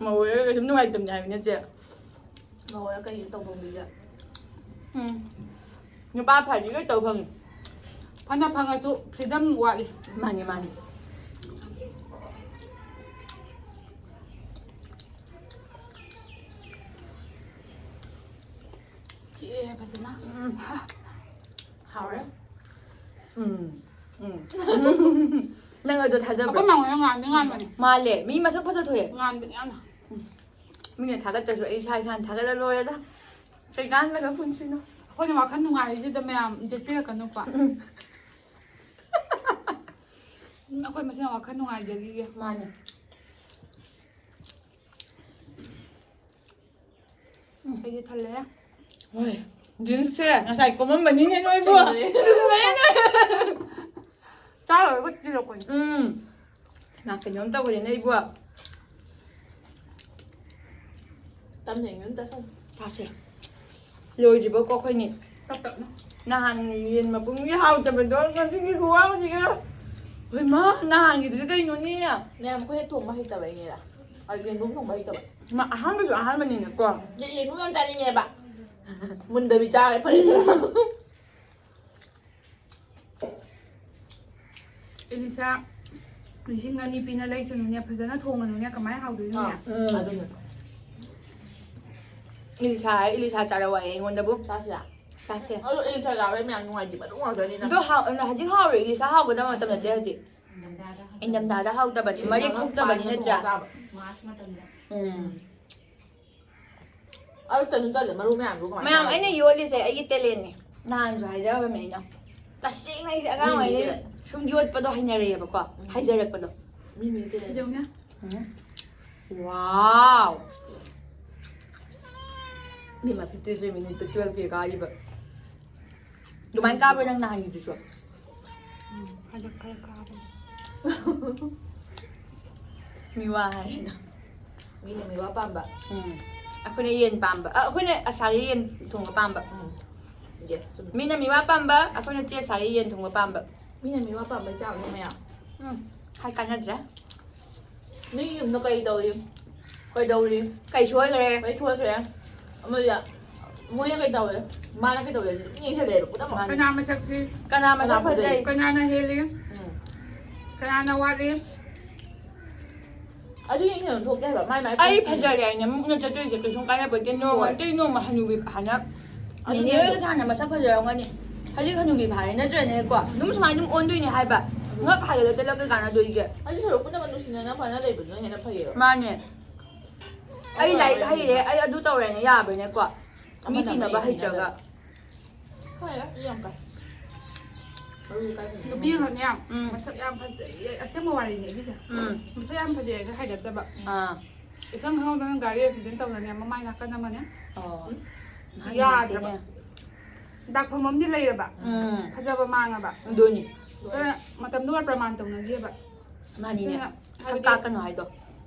ꯃꯧ ꯑꯣꯏꯔꯒ ꯁꯨꯝ ꯅꯨꯡꯉꯥꯏꯇꯕꯅꯦ ꯍꯥꯏꯕ ꯅꯠꯇꯦ꯫ ꯃꯧ ꯑꯣꯏꯔ ꯀꯩꯅꯣ ꯇꯧꯐꯝꯗꯨꯗ꯫ ꯎꯝ꯫ ꯅꯨꯄꯥ ꯐꯔꯗꯤ ꯂꯣꯏ ꯇꯧ ꯐꯪꯉꯤ꯫ ꯐꯅ ꯐꯪꯉꯁꯨ freedom ꯋꯥꯠꯂꯤ꯫ ꯃꯥꯅꯤ, ꯃꯥꯅꯤ꯫ ꯆꯤꯛꯑꯦ ꯐꯖꯅ꯫ ꯎꯝ꯫ ꯍꯥꯎꯔꯦ꯫ ꯎꯝ꯫ ꯎꯝ꯫ ꯅꯪ ꯑꯗꯣ ꯊꯥꯖꯕ꯭ꯔꯣ? ꯑꯩꯈꯣꯏ ꯃꯥꯡꯒꯣꯟꯗ ꯉꯥꯟꯗꯤ ꯉꯥꯟꯕꯅꯦ꯫ ꯃꯥꯜꯂꯦ꯫ ꯃꯤ ꯃꯁꯛ ꯐꯖ ꯊꯣꯛꯑꯦ꯫ ꯉꯥꯟꯕꯅꯦ ꯌꯥꯝꯅ꯫ ꯎꯝ꯫ ꯃꯤꯅ ꯊꯥꯒꯠꯇ꯭ꯔꯁꯨ ꯑꯩ ꯏꯁꯥ ꯏꯁꯥꯅ ꯊꯥꯒꯠꯂ ꯂꯣꯏꯔꯦꯗ꯫ ꯀꯩꯀꯥꯟꯗꯒ ꯄꯨꯟꯁꯤꯅꯣ? ꯑꯩꯈꯣꯏꯅ ꯋꯥꯈꯜ ꯅꯨꯡꯉꯥꯏꯔꯤꯁꯤꯗ ꯃꯌꯥꯝ ꯌꯦꯠꯄꯤꯔꯛꯀꯅꯨꯀꯣ꯫ ꯎꯝ꯫ ꯑꯩꯈꯣꯏ ꯃꯁꯦꯟ ꯋꯥꯈꯜ ꯅꯨꯡꯉꯥꯏꯖꯈꯤꯒꯦ꯫ ꯃꯥꯅꯦ꯫ ꯎꯝ꯫ ꯑꯩꯗꯤ ꯊꯜꯂꯦ꯫ ꯍꯣꯏ꯫ ꯖꯤꯟꯁꯁꯦ ꯉꯁꯥꯏ ꯀꯣꯝꯃꯝꯕꯅꯤꯅꯦ ꯅꯣꯏꯕꯨ꯫ ꯆꯤꯡꯕꯅꯦ꯫ ꯆꯤꯡꯕꯅꯦ꯫ ꯆꯥꯔꯨꯔꯒ ꯆꯤꯜꯂꯛꯄꯅꯤ꯫ ꯎꯝ꯫ ꯃꯥ ꯀꯩꯅꯣꯝ ꯇꯧꯈ꯭ꯔꯦꯅꯦ ꯏꯕꯣ꯫ ꯇꯞꯅ ꯏꯪꯅ ꯆꯥꯁꯜꯂꯨ꯫ ꯆꯥꯁꯦ꯫ ꯂꯣꯏꯗ꯭ꯔꯤꯕꯀꯣ ꯑꯩꯈꯣꯏꯅꯤ꯫ ꯇꯞ ꯇꯞꯅ꯫ ꯅꯍꯥꯟ ꯌꯦꯟ ꯃꯄꯨꯝꯒꯤ ꯍꯥꯎꯇꯕꯗꯣ ꯉꯁꯤꯒꯤ ꯈꯨꯍꯥꯎꯁꯤꯒ꯫ ꯍꯣꯏ ꯃꯥ, ꯅꯍꯥꯟꯒꯤꯗꯨꯗꯤ ꯀꯩꯅꯣꯅꯦ? ꯃꯌꯥꯝ ꯑꯩꯈꯣꯏꯅ ꯊꯣꯡꯕ ꯍꯩꯇꯕꯩꯅꯦꯗ꯫ ꯑ, ꯌꯦꯟꯕꯨꯝ ꯊꯣꯡꯕ ꯍꯩꯇꯕ꯫ ꯃꯥ ꯑꯍꯥꯟꯕꯁꯨ ꯑꯍꯥꯟꯕꯅꯤꯅꯀꯣ꯫ ꯌꯦ-, ꯌꯦꯟꯕꯨꯝ ꯌꯥꯝ ꯆꯥꯅꯤꯡꯉꯦꯕ꯫ ꯃꯨꯟꯗꯕꯤ ꯆꯥꯔꯦ ꯐꯔꯦ꯫ ꯏꯂꯤꯁꯥ ꯂꯤꯁꯤꯡ ꯑꯅꯤ ꯄꯤꯅ ꯂꯩꯁꯅꯨꯅꯦ, ꯐꯖꯅ ꯊꯣꯡꯉꯅꯨꯅꯦ, ꯀꯃꯥꯏꯅ ꯍꯥꯎꯗꯣꯏꯅꯣꯅꯦ? ꯑꯥ, ꯎꯝ꯫ ꯑꯗꯨꯅꯦ꯫ ꯏꯂꯤꯁꯥ ꯍꯥꯏ, ꯏꯂꯤꯁꯥ ꯆꯥꯔꯛꯑꯣ ꯍꯥꯏꯌꯦ ꯑꯩꯉꯣꯟꯗꯕꯨ꯫ ꯆꯥꯁꯤꯔꯥ? ꯆꯥꯁꯦ꯫ ꯑꯗꯣ ꯏꯂꯤꯁꯥ ꯆꯥꯕꯗ ꯃꯌꯥꯝ ꯅꯨꯡꯉꯥꯏꯇꯦꯕ, ꯑꯗꯨ ꯉꯥꯛꯇꯅꯤꯅ꯫ ꯑꯗꯣ ꯍꯥꯎ-, ꯍꯧꯖꯤꯛ ꯍꯥꯎꯔꯦ, ꯏꯂꯤꯁꯥ ꯍꯥꯎꯒꯗꯕ ꯃꯇꯝ ꯅꯠꯇꯦ ꯍꯧꯖꯤꯛ꯫ ꯏꯪꯊꯝꯊꯥꯗ ꯍꯥꯎꯇꯕꯅꯤ, ꯃꯔꯤꯛ ꯊꯣꯛꯇꯕꯅꯤ ꯅꯠꯇ꯭ꯔꯥ? ꯆꯥꯕ꯫ ꯎꯝ꯫ ꯑꯗꯨ ꯆꯠꯁꯨ ꯆꯠꯂꯦ, ꯃꯔꯨ ꯃꯌꯥꯝꯗꯨ ꯀꯃꯥꯏꯅ ꯃꯌꯥꯝ ꯇꯧꯔꯒꯦ? ꯑꯩꯅ ꯌꯣꯠꯂꯤꯁꯦ ꯑꯩꯒꯤ ꯇꯦꯂꯦꯟꯅꯦ꯫ ꯅꯍꯥꯟꯁꯨ ꯍꯥꯏꯖꯔꯝꯃꯦ ꯑꯩꯅ꯫ ꯇꯁꯦꯡꯅ ꯑꯩꯁꯦ ꯑꯉꯥꯡ ꯃꯤ ꯑꯣꯏꯔꯤꯉꯩ ꯃꯤꯒꯤ ꯁꯨꯝ ꯌꯣꯠꯄꯗꯣ ꯍꯩꯅꯔꯛꯑꯦꯕꯀꯣ꯫ ꯎꯝ꯫ ꯍꯩꯖꯔꯛꯄꯗꯣ꯫ ꯃꯤ ꯃꯤꯒꯤ ꯇꯦꯂꯦꯟ꯫ ꯌꯦꯡꯉꯨꯅꯦ꯫ ꯋꯥꯎ꯫ ꯏꯕꯦꯝꯃ, ꯐꯤꯐꯇꯤ ꯊ꯭ꯔꯤ ꯃꯤꯅꯤꯠꯇ ꯇꯨꯋꯦꯜꯐ ꯀꯦ ꯀꯥꯔꯤꯕ꯫ ꯑꯗꯨꯃꯥꯏꯅ ꯀꯥꯕ꯭ꯔꯥ ꯅꯪ ꯅꯍꯥꯟꯒꯤꯗꯨꯁꯨ? ꯎꯝ, ꯍꯟꯗꯛ ꯈꯔ ꯀꯥꯕꯅꯦ꯫ ꯃꯤꯋꯥ ꯍꯥꯏꯔꯦꯅ꯫ ꯃꯤꯅ ꯃꯤꯋꯥ ꯄꯥꯝꯕ꯫ ꯎꯝ꯫ ꯑꯩꯈꯣꯏꯅ ꯌꯦꯟ ꯄꯥꯝꯕ꯫ ꯑ, ꯑꯩꯈꯣꯏꯅ ꯑꯁꯥꯒꯤ ꯌꯦꯟ ꯊꯣꯡꯕ ꯄꯥꯝꯕ꯫ ꯎꯝ꯫ Yes, ꯆꯨꯝꯃꯤ꯫ ꯃꯤꯅ ꯃꯤꯋꯥ ꯄꯥꯝꯕ, ꯑꯩꯈꯣꯏꯅ ꯆꯦ ꯑꯁꯥꯒꯤ ꯌꯦꯟ ꯊꯣꯡꯕ ꯄꯥꯝꯕ꯫ ꯃꯤꯅ ꯃꯤꯋꯥ ꯄꯥꯝꯕꯩ ꯆꯥꯕꯅꯦ ꯃꯌꯥꯝ꯫ ꯎꯝ꯫ ꯍꯥꯏ ꯀꯥꯟꯅꯗ꯭ꯔꯦ꯫ ꯃꯤꯒꯤ ꯌꯨꯝꯗ ꯀꯔꯤ ꯇꯧꯔꯤ? ꯀꯩꯗꯧꯔꯤ? ꯀꯩ ꯁꯣꯏꯈ꯭ꯔꯦ? ꯀꯩ ꯊꯣꯛꯈ꯭ꯔꯦ? ꯑꯃꯗ ꯃꯣꯏꯅ ꯀꯩ ꯇꯧꯔꯦ? ꯃꯥꯅ ꯀꯩ ꯇꯧꯔꯦ? ꯑꯗꯨꯝ ꯌꯦꯡꯁꯜꯂꯛꯑꯦꯕ ꯄꯨꯝꯅꯃꯛ꯫ ꯃꯥꯅꯦ꯫ ꯀꯅꯥ ꯃꯁꯛ ꯊꯤ? ꯀꯅꯥ ꯃꯁꯛ ꯀꯅꯥ ꯐꯖꯩ? ꯐꯖꯩ? ꯀꯅꯥꯅ ꯍꯦꯜꯂꯤ? ꯎꯝ꯫ ꯀꯅꯥꯅ ꯋꯥꯠꯂꯤ? ꯑꯗꯨ ꯌꯦꯡꯁꯟꯕ ꯊꯣꯛꯇꯦ ꯍꯥꯏꯕ꯫ ꯃꯥꯏ ꯃꯥꯏ ꯑꯩ ꯄꯨꯟꯁꯤ꯫ ꯐꯖꯔꯦ ꯍꯥꯏꯅ ꯃꯨꯛꯅ ꯆꯠꯇꯣꯏꯁꯦ ꯀꯩꯁꯨꯝ ꯀꯥꯟꯅꯄꯣꯠꯇꯦ꯫ ꯅꯣꯡꯃ ꯍꯣꯏ꯫ ꯅꯠꯇ꯭ꯔꯗꯤ ꯅꯣꯡꯃ ꯍꯅꯨꯕꯤ ꯐꯥꯅ꯫ ꯑꯗꯨꯅꯦ ꯅꯦꯅꯦ ꯑꯗꯣ꯫ ꯍꯣꯏꯁꯨ ꯍꯥꯟꯅ ꯃꯁꯛ ꯐꯖꯔꯝꯒꯅꯤ꯫ ꯍꯧꯖꯤꯛ ꯍꯅꯨꯕꯤ ꯐꯥꯔꯦ ꯅꯠꯇ꯭ꯔꯅꯦꯀꯣ? ꯑꯗꯨꯝ ꯁꯨꯃꯥꯏꯅ ꯑꯗꯨꯝ ꯑꯣꯟꯗꯣꯏꯅꯦ ꯍꯥꯏꯕ꯫ ꯉꯛ ꯍꯥꯏꯒꯠꯂ ꯆꯠꯂꯒ ꯀꯥꯟꯅꯗꯣꯏꯒꯦ? ꯑꯗꯨ ꯁꯔꯨꯛ ꯄꯨꯝꯅꯃꯛ ꯅꯨꯡꯁꯤꯅꯅ ꯐꯅ ꯂꯩꯕꯗꯨꯅ ꯍꯦꯟꯅ ꯐꯩꯌꯦꯕ꯫ ꯃꯥꯅꯦ꯫ ꯑꯩ ꯂꯥꯏꯔꯤꯛ ꯍꯩꯔꯦ, ꯑꯩ ꯑꯗꯨ ꯇꯧꯔꯦꯅ ꯌꯥꯕ꯭ꯔꯅꯦꯀꯣ? ꯃꯤ ꯑꯃꯅ ꯇꯤꯟꯅꯕ ꯑꯃ ꯍꯩꯇ꯭ꯔꯒ꯫ ꯍꯣꯏ, ꯑꯗꯨ ꯌꯥꯝ ꯐꯩ꯫ ꯃꯔꯨ ꯀꯥꯏ ꯐꯪꯉꯤ? ꯅꯨꯄꯤ ꯑꯃꯅꯦ, ꯎꯝ꯫ ꯃꯁꯛ ꯌꯥꯝ ꯐꯖꯩꯌꯦ꯫ ꯑꯁꯦꯡꯕ ꯋꯥꯔꯤꯅꯦ ꯑꯩꯒꯤꯁꯦ꯫ ꯎꯝ꯫ ꯃꯁꯛ ꯌꯥꯝ ꯐꯖꯩ ꯍꯥꯏꯅ ꯍꯥꯏꯒꯠꯆꯕ꯫ ꯑꯥ꯫ ꯏꯈꯪ ꯈꯪꯍꯧꯗꯅ ꯒꯥꯔꯤ ꯑꯦꯛꯁꯤꯗꯦꯟ ꯇꯧꯗꯅꯦ, ꯃꯃꯥꯏ ꯅꯥꯀꯟ ꯑꯃꯅꯦ꯫ ꯑꯣ꯫ ꯌꯥꯗ꯭ꯔꯕ꯫ ꯗꯥꯛꯐꯝ ꯑꯃꯗꯤ ꯂꯩꯔꯕ꯫ ꯎꯝ꯫ ꯐꯖꯕ ꯃꯥꯡꯉꯕ꯫ ꯑꯗꯨꯅꯤ꯫ ꯑꯗꯨꯅ ꯃꯇꯝꯗꯨꯒ ꯄ꯭ꯔꯃꯥꯟ ꯇꯧꯅꯈꯤꯑꯕ꯫ ꯃꯥꯅꯤꯅꯦ꯫ ꯑꯗꯨꯅ ꯁꯛ ꯀꯥꯛꯀꯅꯨ ꯍꯥꯏꯗꯣ꯫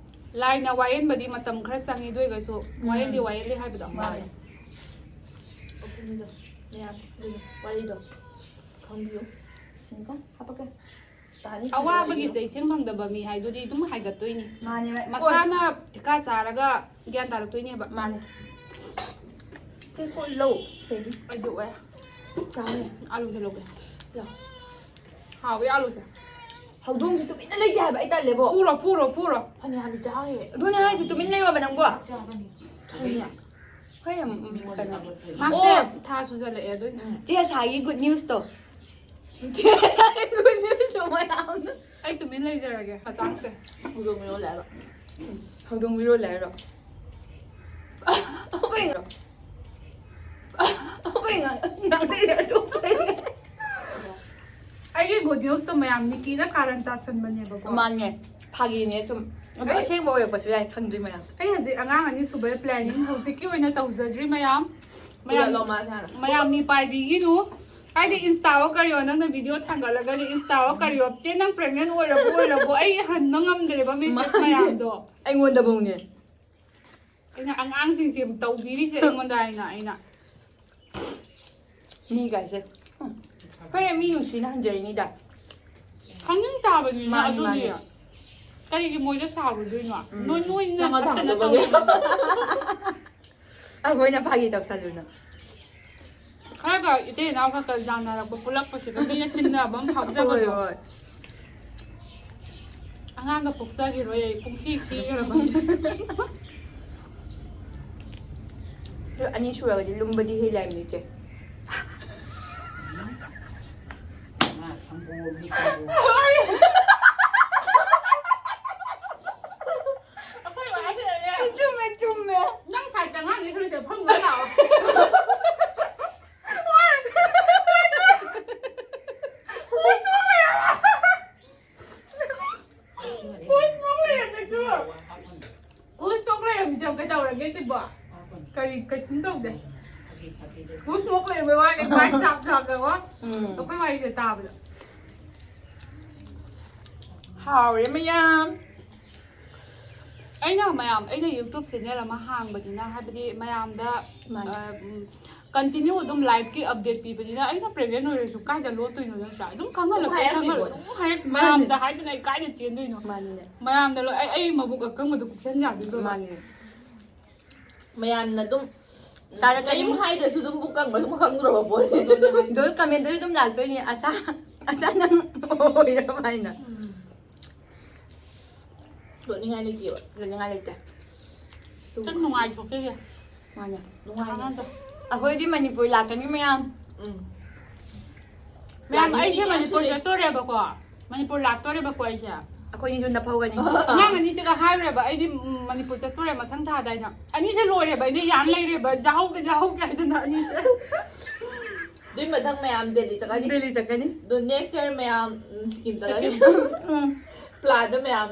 ꯂꯥꯏꯅ ꯋꯥꯌꯦꯟꯕꯗꯤ ꯃꯇꯝ ꯈꯔ ꯆꯪꯉꯤ, ꯑꯗꯨ ꯑꯣꯏꯔꯒꯁꯨ ꯋꯥꯌꯦꯟꯗꯤ ꯋꯥꯌꯦꯜꯂꯤ ꯍꯥꯏꯕꯗꯣ꯫ ꯃꯥꯅꯦ꯫ ꯑꯗꯨꯅꯤꯗꯣ, ꯃꯌꯥꯝ, ꯑꯗꯨꯅꯤ, ꯋꯥꯔꯤꯗꯣ ꯈꯪꯕꯤꯌꯨ꯫ ꯁꯤꯅꯤꯀꯣ, ꯍꯥꯄꯛꯀꯦ꯫ ꯇꯥꯅꯤ, ꯑꯋꯥꯕꯒꯤ ꯋꯥꯔꯤꯗꯣ꯫ ꯆꯩꯊꯦꯡ ꯐꯪꯗꯕ ꯃꯤ ꯍꯥꯏꯗꯨꯗꯤ ꯑꯗꯨꯝ ꯍꯥꯏꯒꯠꯇꯣꯏꯅꯤ꯫ ꯃꯥꯅꯦ꯫ ꯃꯁꯥꯅ ꯊꯤꯀꯥ ꯆꯥꯔꯒ ꯒ꯭ꯌꯥꯟ ꯇꯥꯔꯛꯇꯣꯏꯅꯦꯕ꯫ ꯃꯥꯅꯦ꯫ ꯁꯤ ꯀꯣꯠ ꯂꯧ꯫ ꯁꯤꯗꯤ꯫ ꯑꯩꯁꯨ ꯑꯣꯏ꯫ ꯆꯥꯎꯋꯦ꯫ ꯑꯂꯨꯁꯦ ꯂꯧꯒꯦ꯫ ꯂꯧ꯫ ꯍꯥꯎꯋꯦ ꯑꯂꯨꯁꯦ꯫ ꯍꯧꯗꯣꯡꯁꯦ ꯇꯨꯃꯤꯟꯅ ꯂꯩꯇꯦ ꯍꯥꯏꯕ, ꯑꯩ ꯇꯜꯂꯦꯕꯣ꯫ ꯐꯨꯔꯣ, ꯐꯨꯔꯣ, ꯐꯨꯔꯣ꯫ ꯐꯅꯌꯥꯝꯗꯤ ꯆꯥꯔꯦ꯫ ꯑꯗꯨꯅꯦ ꯍꯥꯏꯁꯦ, ꯇꯨꯃꯤꯟ ꯂꯩꯌꯣꯕ ꯅꯪꯕꯣ꯫ ꯆꯥꯕꯅꯤ꯫ ꯍꯣꯏ ꯌꯥꯝ, ꯎꯝ, ꯀꯩꯅꯣ꯫ ꯃꯥꯁꯦ ꯑꯣ꯫ ꯊꯥ ꯁꯨꯖꯜꯂꯛꯑꯦ ꯑꯗꯨꯏꯅꯦ꯫ ꯆꯦ ꯑꯁꯥꯒꯤ ꯒꯨꯗ ꯅ꯭ꯌꯨꯁꯇꯣ꯫ ꯆꯦ ꯑꯁꯥꯒꯤ ꯒꯨꯗ ꯅ꯭ꯌꯨꯁꯇꯣ ꯃꯌꯥꯝꯅ꯫ ꯑꯩ ꯇꯨꯃꯤꯟ ꯂꯩꯖꯔꯒꯦ ꯃꯇꯥꯡꯁꯦ꯫ ꯍꯧꯗꯣꯡ ꯃꯤꯔꯣꯜꯂꯦ ꯍꯥꯏꯕ꯫ ꯍꯧꯗꯣꯡ ꯃꯤꯔꯣꯜꯂꯦ ꯍꯥꯏꯔꯣ? ꯑꯩꯈꯣꯏ ꯉꯥꯡꯅꯩ ꯑꯗꯨ ꯐꯩ꯫ ꯑꯩꯒꯤ ꯒꯨꯗ ꯅ꯭ꯌꯨꯁꯇꯣ ꯃꯌꯥꯝ ꯅꯤꯀꯤꯅ ꯀꯥꯔꯟ ꯇꯥꯁꯟꯕꯅꯦꯕꯀꯣ꯫ ꯃꯥꯅꯦ, ꯐꯥꯒꯤꯅꯦ ꯁꯨꯝ꯫ ꯑꯗꯣ ꯑꯩ ꯑꯁꯦꯡꯕ ꯑꯣꯏꯔꯛꯄꯁꯨ ꯌꯥꯏ, ꯈꯪꯗ꯭ꯔꯤ ꯃꯌꯥꯝ꯫ ꯑꯩ ꯍꯧꯖꯤꯛ ꯑꯉꯥꯡ ꯑꯅꯤ ꯁꯨꯕꯩ ꯄ꯭ꯂꯥꯅꯤꯡ ꯍꯧꯖꯤꯛꯀꯤ ꯑꯣꯏꯅ ꯇꯧꯖꯗ꯭ꯔꯤ ꯃꯌꯥꯝ꯫ ꯃꯌꯥꯝ, ꯄꯨꯜꯂꯞ ꯂꯧ ꯃꯥꯁꯦ ꯍꯥꯟꯅ꯫ ꯃꯌꯥꯝ ꯃꯤꯄꯥꯏꯕꯤꯒꯤꯅꯨ꯫ ꯍꯥꯏꯗꯤ ꯏꯟꯁꯇꯥ ꯑꯣ ꯀꯔꯤꯑꯣ ꯅꯪꯅ ꯚꯤꯗꯤꯑꯣ ꯊꯥꯡꯒꯠꯂꯒꯗꯤ ꯏꯟꯁꯇꯥ ꯑꯣ ꯀꯔꯤꯑꯣ "ꯆꯦ ꯅꯪ ꯄ꯭ꯔꯦꯒꯅꯦꯟ ꯑꯣꯏꯔꯕꯣ ꯑꯣꯏꯔꯕꯣ?" ꯑꯩ ꯍꯟꯕ ꯉꯝꯗ꯭ꯔꯦꯕ ꯃꯦꯁꯦꯖ ꯃꯥꯅꯦ꯫ ꯃꯌꯥꯝꯗꯣ꯫ ꯑꯩꯉꯣꯟꯗꯐꯧꯅꯦ꯫ ꯑꯩꯅ ꯑꯉꯥꯡꯁꯤꯡꯁꯦ ꯇꯧꯕꯤꯔꯤꯁꯦ ꯑꯩꯉꯣꯟꯗ ꯍꯥꯏꯅ ꯑꯩꯅ꯫ ꯃꯤꯒꯥꯏꯁꯦ꯫ ꯎꯝ꯫ ꯑꯩꯈꯣꯏꯅ ꯃꯤ ꯅꯨꯡꯁꯤꯅ ꯍꯟꯖꯔꯤꯅꯤꯗ꯫ ꯈꯪꯅꯤꯡ ꯇꯥꯕꯅꯤꯅꯦ ꯃꯥꯅꯤ, ꯑꯗꯨꯗꯤ꯫ ꯃꯥꯅꯤ꯫ ꯀꯔꯤꯒꯤ ꯃꯣꯏꯗ ꯁꯥꯎꯔꯨꯗꯣꯏꯅꯣ? ꯎꯝ꯫ ꯅꯣꯏ, ꯅꯣꯏꯅ ꯅꯪꯅ ꯐꯠꯇꯅ ꯊꯝꯗꯕꯒꯤ꯫ ꯇꯧꯔꯤꯅꯦ꯫ ꯑꯩꯈꯣꯏꯅ ꯐꯥꯒꯤ ꯇꯧꯁꯜꯂꯨꯅ꯫ ꯈꯔꯒ ꯏꯇꯩ ꯏꯅꯥꯎ ꯈꯔ ꯈꯔ ꯌꯥꯅꯔꯛꯄ ꯄꯨꯜꯂꯛꯄꯁꯤꯗ ꯃꯤꯅ ꯆꯤꯡꯅꯕ ꯑꯃ ꯐꯥꯎꯖꯕꯗꯣ꯫ ꯍꯣꯏ, ꯍꯣꯏ꯫ ꯑꯉꯥꯡꯒ ꯄꯣꯛꯆꯈꯤꯔꯣꯏ ꯑꯩ, ꯄꯨꯡꯁꯤ ꯊꯤꯈ꯭ꯔꯕꯅꯤ꯫ ꯑꯅꯤ ꯁꯨꯔꯒꯗꯤ ꯂꯨꯝꯕꯗꯤ ꯍꯦꯜꯂꯦ ꯍꯥꯏꯕꯅꯤ, ꯏꯆꯦ꯫ ꯃꯥ ꯁꯪꯒꯣꯝꯅꯤ, ꯁꯪꯒꯣꯝ꯫ ꯑꯩꯈꯣꯏ ꯕꯥꯁꯤꯅꯅꯦ꯫ ꯆꯨꯝꯃꯦ, ꯆꯨꯝꯃꯦ꯫ ꯅꯪ ꯁꯥꯏꯠꯇ ꯑꯉꯥꯡꯁꯦ ꯈꯔ ꯈꯔ ꯐꯝꯃꯒ ꯂꯥꯛꯑꯣ꯫ ꯀꯨꯁ ꯃꯣꯛ ꯂꯩꯔꯝꯃꯤꯁꯦ ꯌꯦꯡꯉꯣ, ꯀꯩꯗꯧꯔꯒꯦ ꯁꯤꯕꯣ? ꯀꯔꯤ, ꯀꯩꯁꯨꯝ ꯇꯧꯗꯦ꯫ ꯀꯨꯁ ꯃꯣꯛ ꯂꯩꯔꯝꯕꯩ ꯋꯥꯅꯤ, ꯃꯥꯏ ꯆꯥꯞ ꯆꯥꯞꯇꯀꯣ꯫ ꯎꯝ꯫ ꯑꯩꯈꯣꯏ ꯋꯥꯔꯤꯁꯦ ꯇꯥꯕꯗ꯫ ꯍꯥꯎꯔꯦ ꯃꯌꯥꯝ꯫ ꯑꯩꯅ ꯃꯌꯥꯝ, ꯑꯩꯅ YouTube ꯆꯦꯅꯦꯜ ꯑꯃ ꯍꯥꯡꯕꯅꯤꯅ, ꯍꯥꯏꯕꯗꯤ ꯃꯌꯥꯝꯗ, ꯃꯥꯅꯦ꯫ ꯑ, ꯎꯝ, ꯀꯟꯇꯤꯅ꯭ꯌꯨ ꯑꯗꯨꯝ ꯂꯥꯏꯐꯀꯤ ꯑꯞꯗꯦꯠ ꯄꯤꯕꯅꯤꯅ, ꯑꯩꯅ ꯄ꯭ꯔꯦꯒꯅꯦꯟ ꯑꯣꯏꯔꯁꯨ ꯀꯥꯏꯗ ꯂꯣꯠꯇꯣꯏꯅꯣ ꯅꯠꯇ꯭ꯔꯥ? ꯑꯗꯨꯝ ꯈꯪꯍꯜꯂꯛꯀꯦ, ꯑꯗꯨꯝ ꯍꯥꯏꯔꯛꯇꯣꯏꯅꯣ? ꯈꯪꯍꯜꯂꯛ-, ꯑꯗꯨꯝ ꯍꯥꯏꯔꯛ-, ꯃꯥꯅꯦ꯫ ꯃꯌꯥꯝꯗ ꯍꯥꯏꯗꯅ ꯑꯩ ꯀꯥꯏꯗ ꯆꯦꯟꯗꯣꯏꯅꯣ? ꯃꯥꯅꯤꯅꯦ꯫ ꯃꯌꯥꯝꯗ ꯂꯣꯏ, ꯑꯩ, ꯑꯩ ꯃꯕꯨꯛ ꯑꯀꯪꯕꯗꯣ ꯀꯨꯞꯁꯟ ꯌꯥꯗꯣꯏꯕ? ꯃꯥꯅꯤꯅꯦ꯫ ꯃꯌꯥꯝꯅ ꯑꯗꯨꯝ ꯇꯥꯔꯛꯀꯅꯤ꯫ ꯀꯔꯤꯝ ꯍꯥꯏꯗ꯭ꯔꯁꯨ ꯑꯗꯨꯝ ꯄꯨꯛ ꯀꯪꯕ ꯑꯗꯨꯝ ꯈꯪꯗ꯭ꯔꯕ ꯄꯣꯠꯅꯤ꯫ ꯑꯗꯨꯅꯦ ꯍꯥꯏꯁꯦ꯫ ꯑꯗꯨ ꯀꯃꯦꯟꯗꯁꯨ ꯑꯗꯨꯝ ꯂꯥꯛꯇꯣꯏꯅꯦ, "ꯑꯁꯥ, ꯑꯁꯥ ꯅꯪ ꯑꯣꯏꯔꯕ?" ꯍꯥꯏꯅ꯫ ꯎꯝ꯫ ꯂꯣꯠꯅꯤꯡꯉꯥꯏ ꯂꯩꯇꯦꯕ꯫ ꯂꯣꯠꯅꯤꯡꯉꯥꯏ ꯂꯩꯇꯦ꯫ ꯈꯤꯇꯪ ꯅꯨꯡꯉꯥꯏꯊꯣꯛꯈꯤꯒꯦ꯫ ꯃꯥꯅꯦ꯫ ꯅꯨꯡꯉꯥꯏꯅ꯫ ꯀꯥꯟꯅꯗꯦ꯫ ꯑꯩꯈꯣꯏꯗꯤ ꯃꯅꯤꯄꯨꯔ ꯂꯥꯛꯀꯅꯤ ꯃꯌꯥꯝ꯫ ꯎꯝ꯫ ꯃꯌꯥꯝ, ꯂꯥꯛꯅꯤꯡꯉꯤ ꯑꯩꯁꯦ ꯃꯌꯥꯝꯁꯨ ꯃꯅꯤꯄꯨꯔ ꯂꯩ꯫ ꯆꯠꯇꯣꯔꯦꯕꯀꯣ꯫ ꯃꯅꯤꯄꯨꯔ ꯂꯥꯛꯇꯣꯔꯦꯕꯀꯣ ꯑꯩꯁꯦ꯫ ꯑꯩꯈꯣꯏꯅꯤꯁꯨ ꯅꯐꯧꯒꯅꯤ꯫ ꯑꯉꯥꯡ ꯑꯅꯤꯁꯤꯒ ꯍꯥꯏꯔꯨꯔꯦꯕ, ꯑꯩꯗꯤ ꯎꯝ, ꯃꯅꯤꯄꯨꯔ ꯆꯠꯇꯣꯔꯦ ꯃꯊꯪ ꯊꯥꯗ ꯍꯥꯏꯅ꯫ ꯑꯅꯤꯁꯦ ꯂꯣꯏꯔꯦꯕ, ꯑꯩꯗꯤ ꯌꯥꯟ ꯂꯩꯔꯦꯕ, ꯌꯥꯍꯧꯒꯦ ꯌꯥꯍꯧꯒꯦ ꯍꯥꯏꯗꯅ ꯑꯅꯤꯁꯦ꯫ ꯑꯗꯨꯏ ꯃꯊꯪ ꯃꯌꯥꯝ ꯗꯦꯜꯂꯤ ꯆꯠꯀꯅꯤ꯫ ꯗꯦꯜꯂꯤ ꯆꯠꯀꯅꯤ꯫ ꯑꯗꯣ ꯅꯦꯛꯁ ꯌꯔ ꯃꯌꯥꯝ ꯎꯝ, ꯁꯤꯀꯤꯝ ꯆꯠꯀꯅꯤ꯫ ꯎꯝ꯫ ꯄ꯭ꯂꯥꯟꯗ ꯃꯌꯥꯝ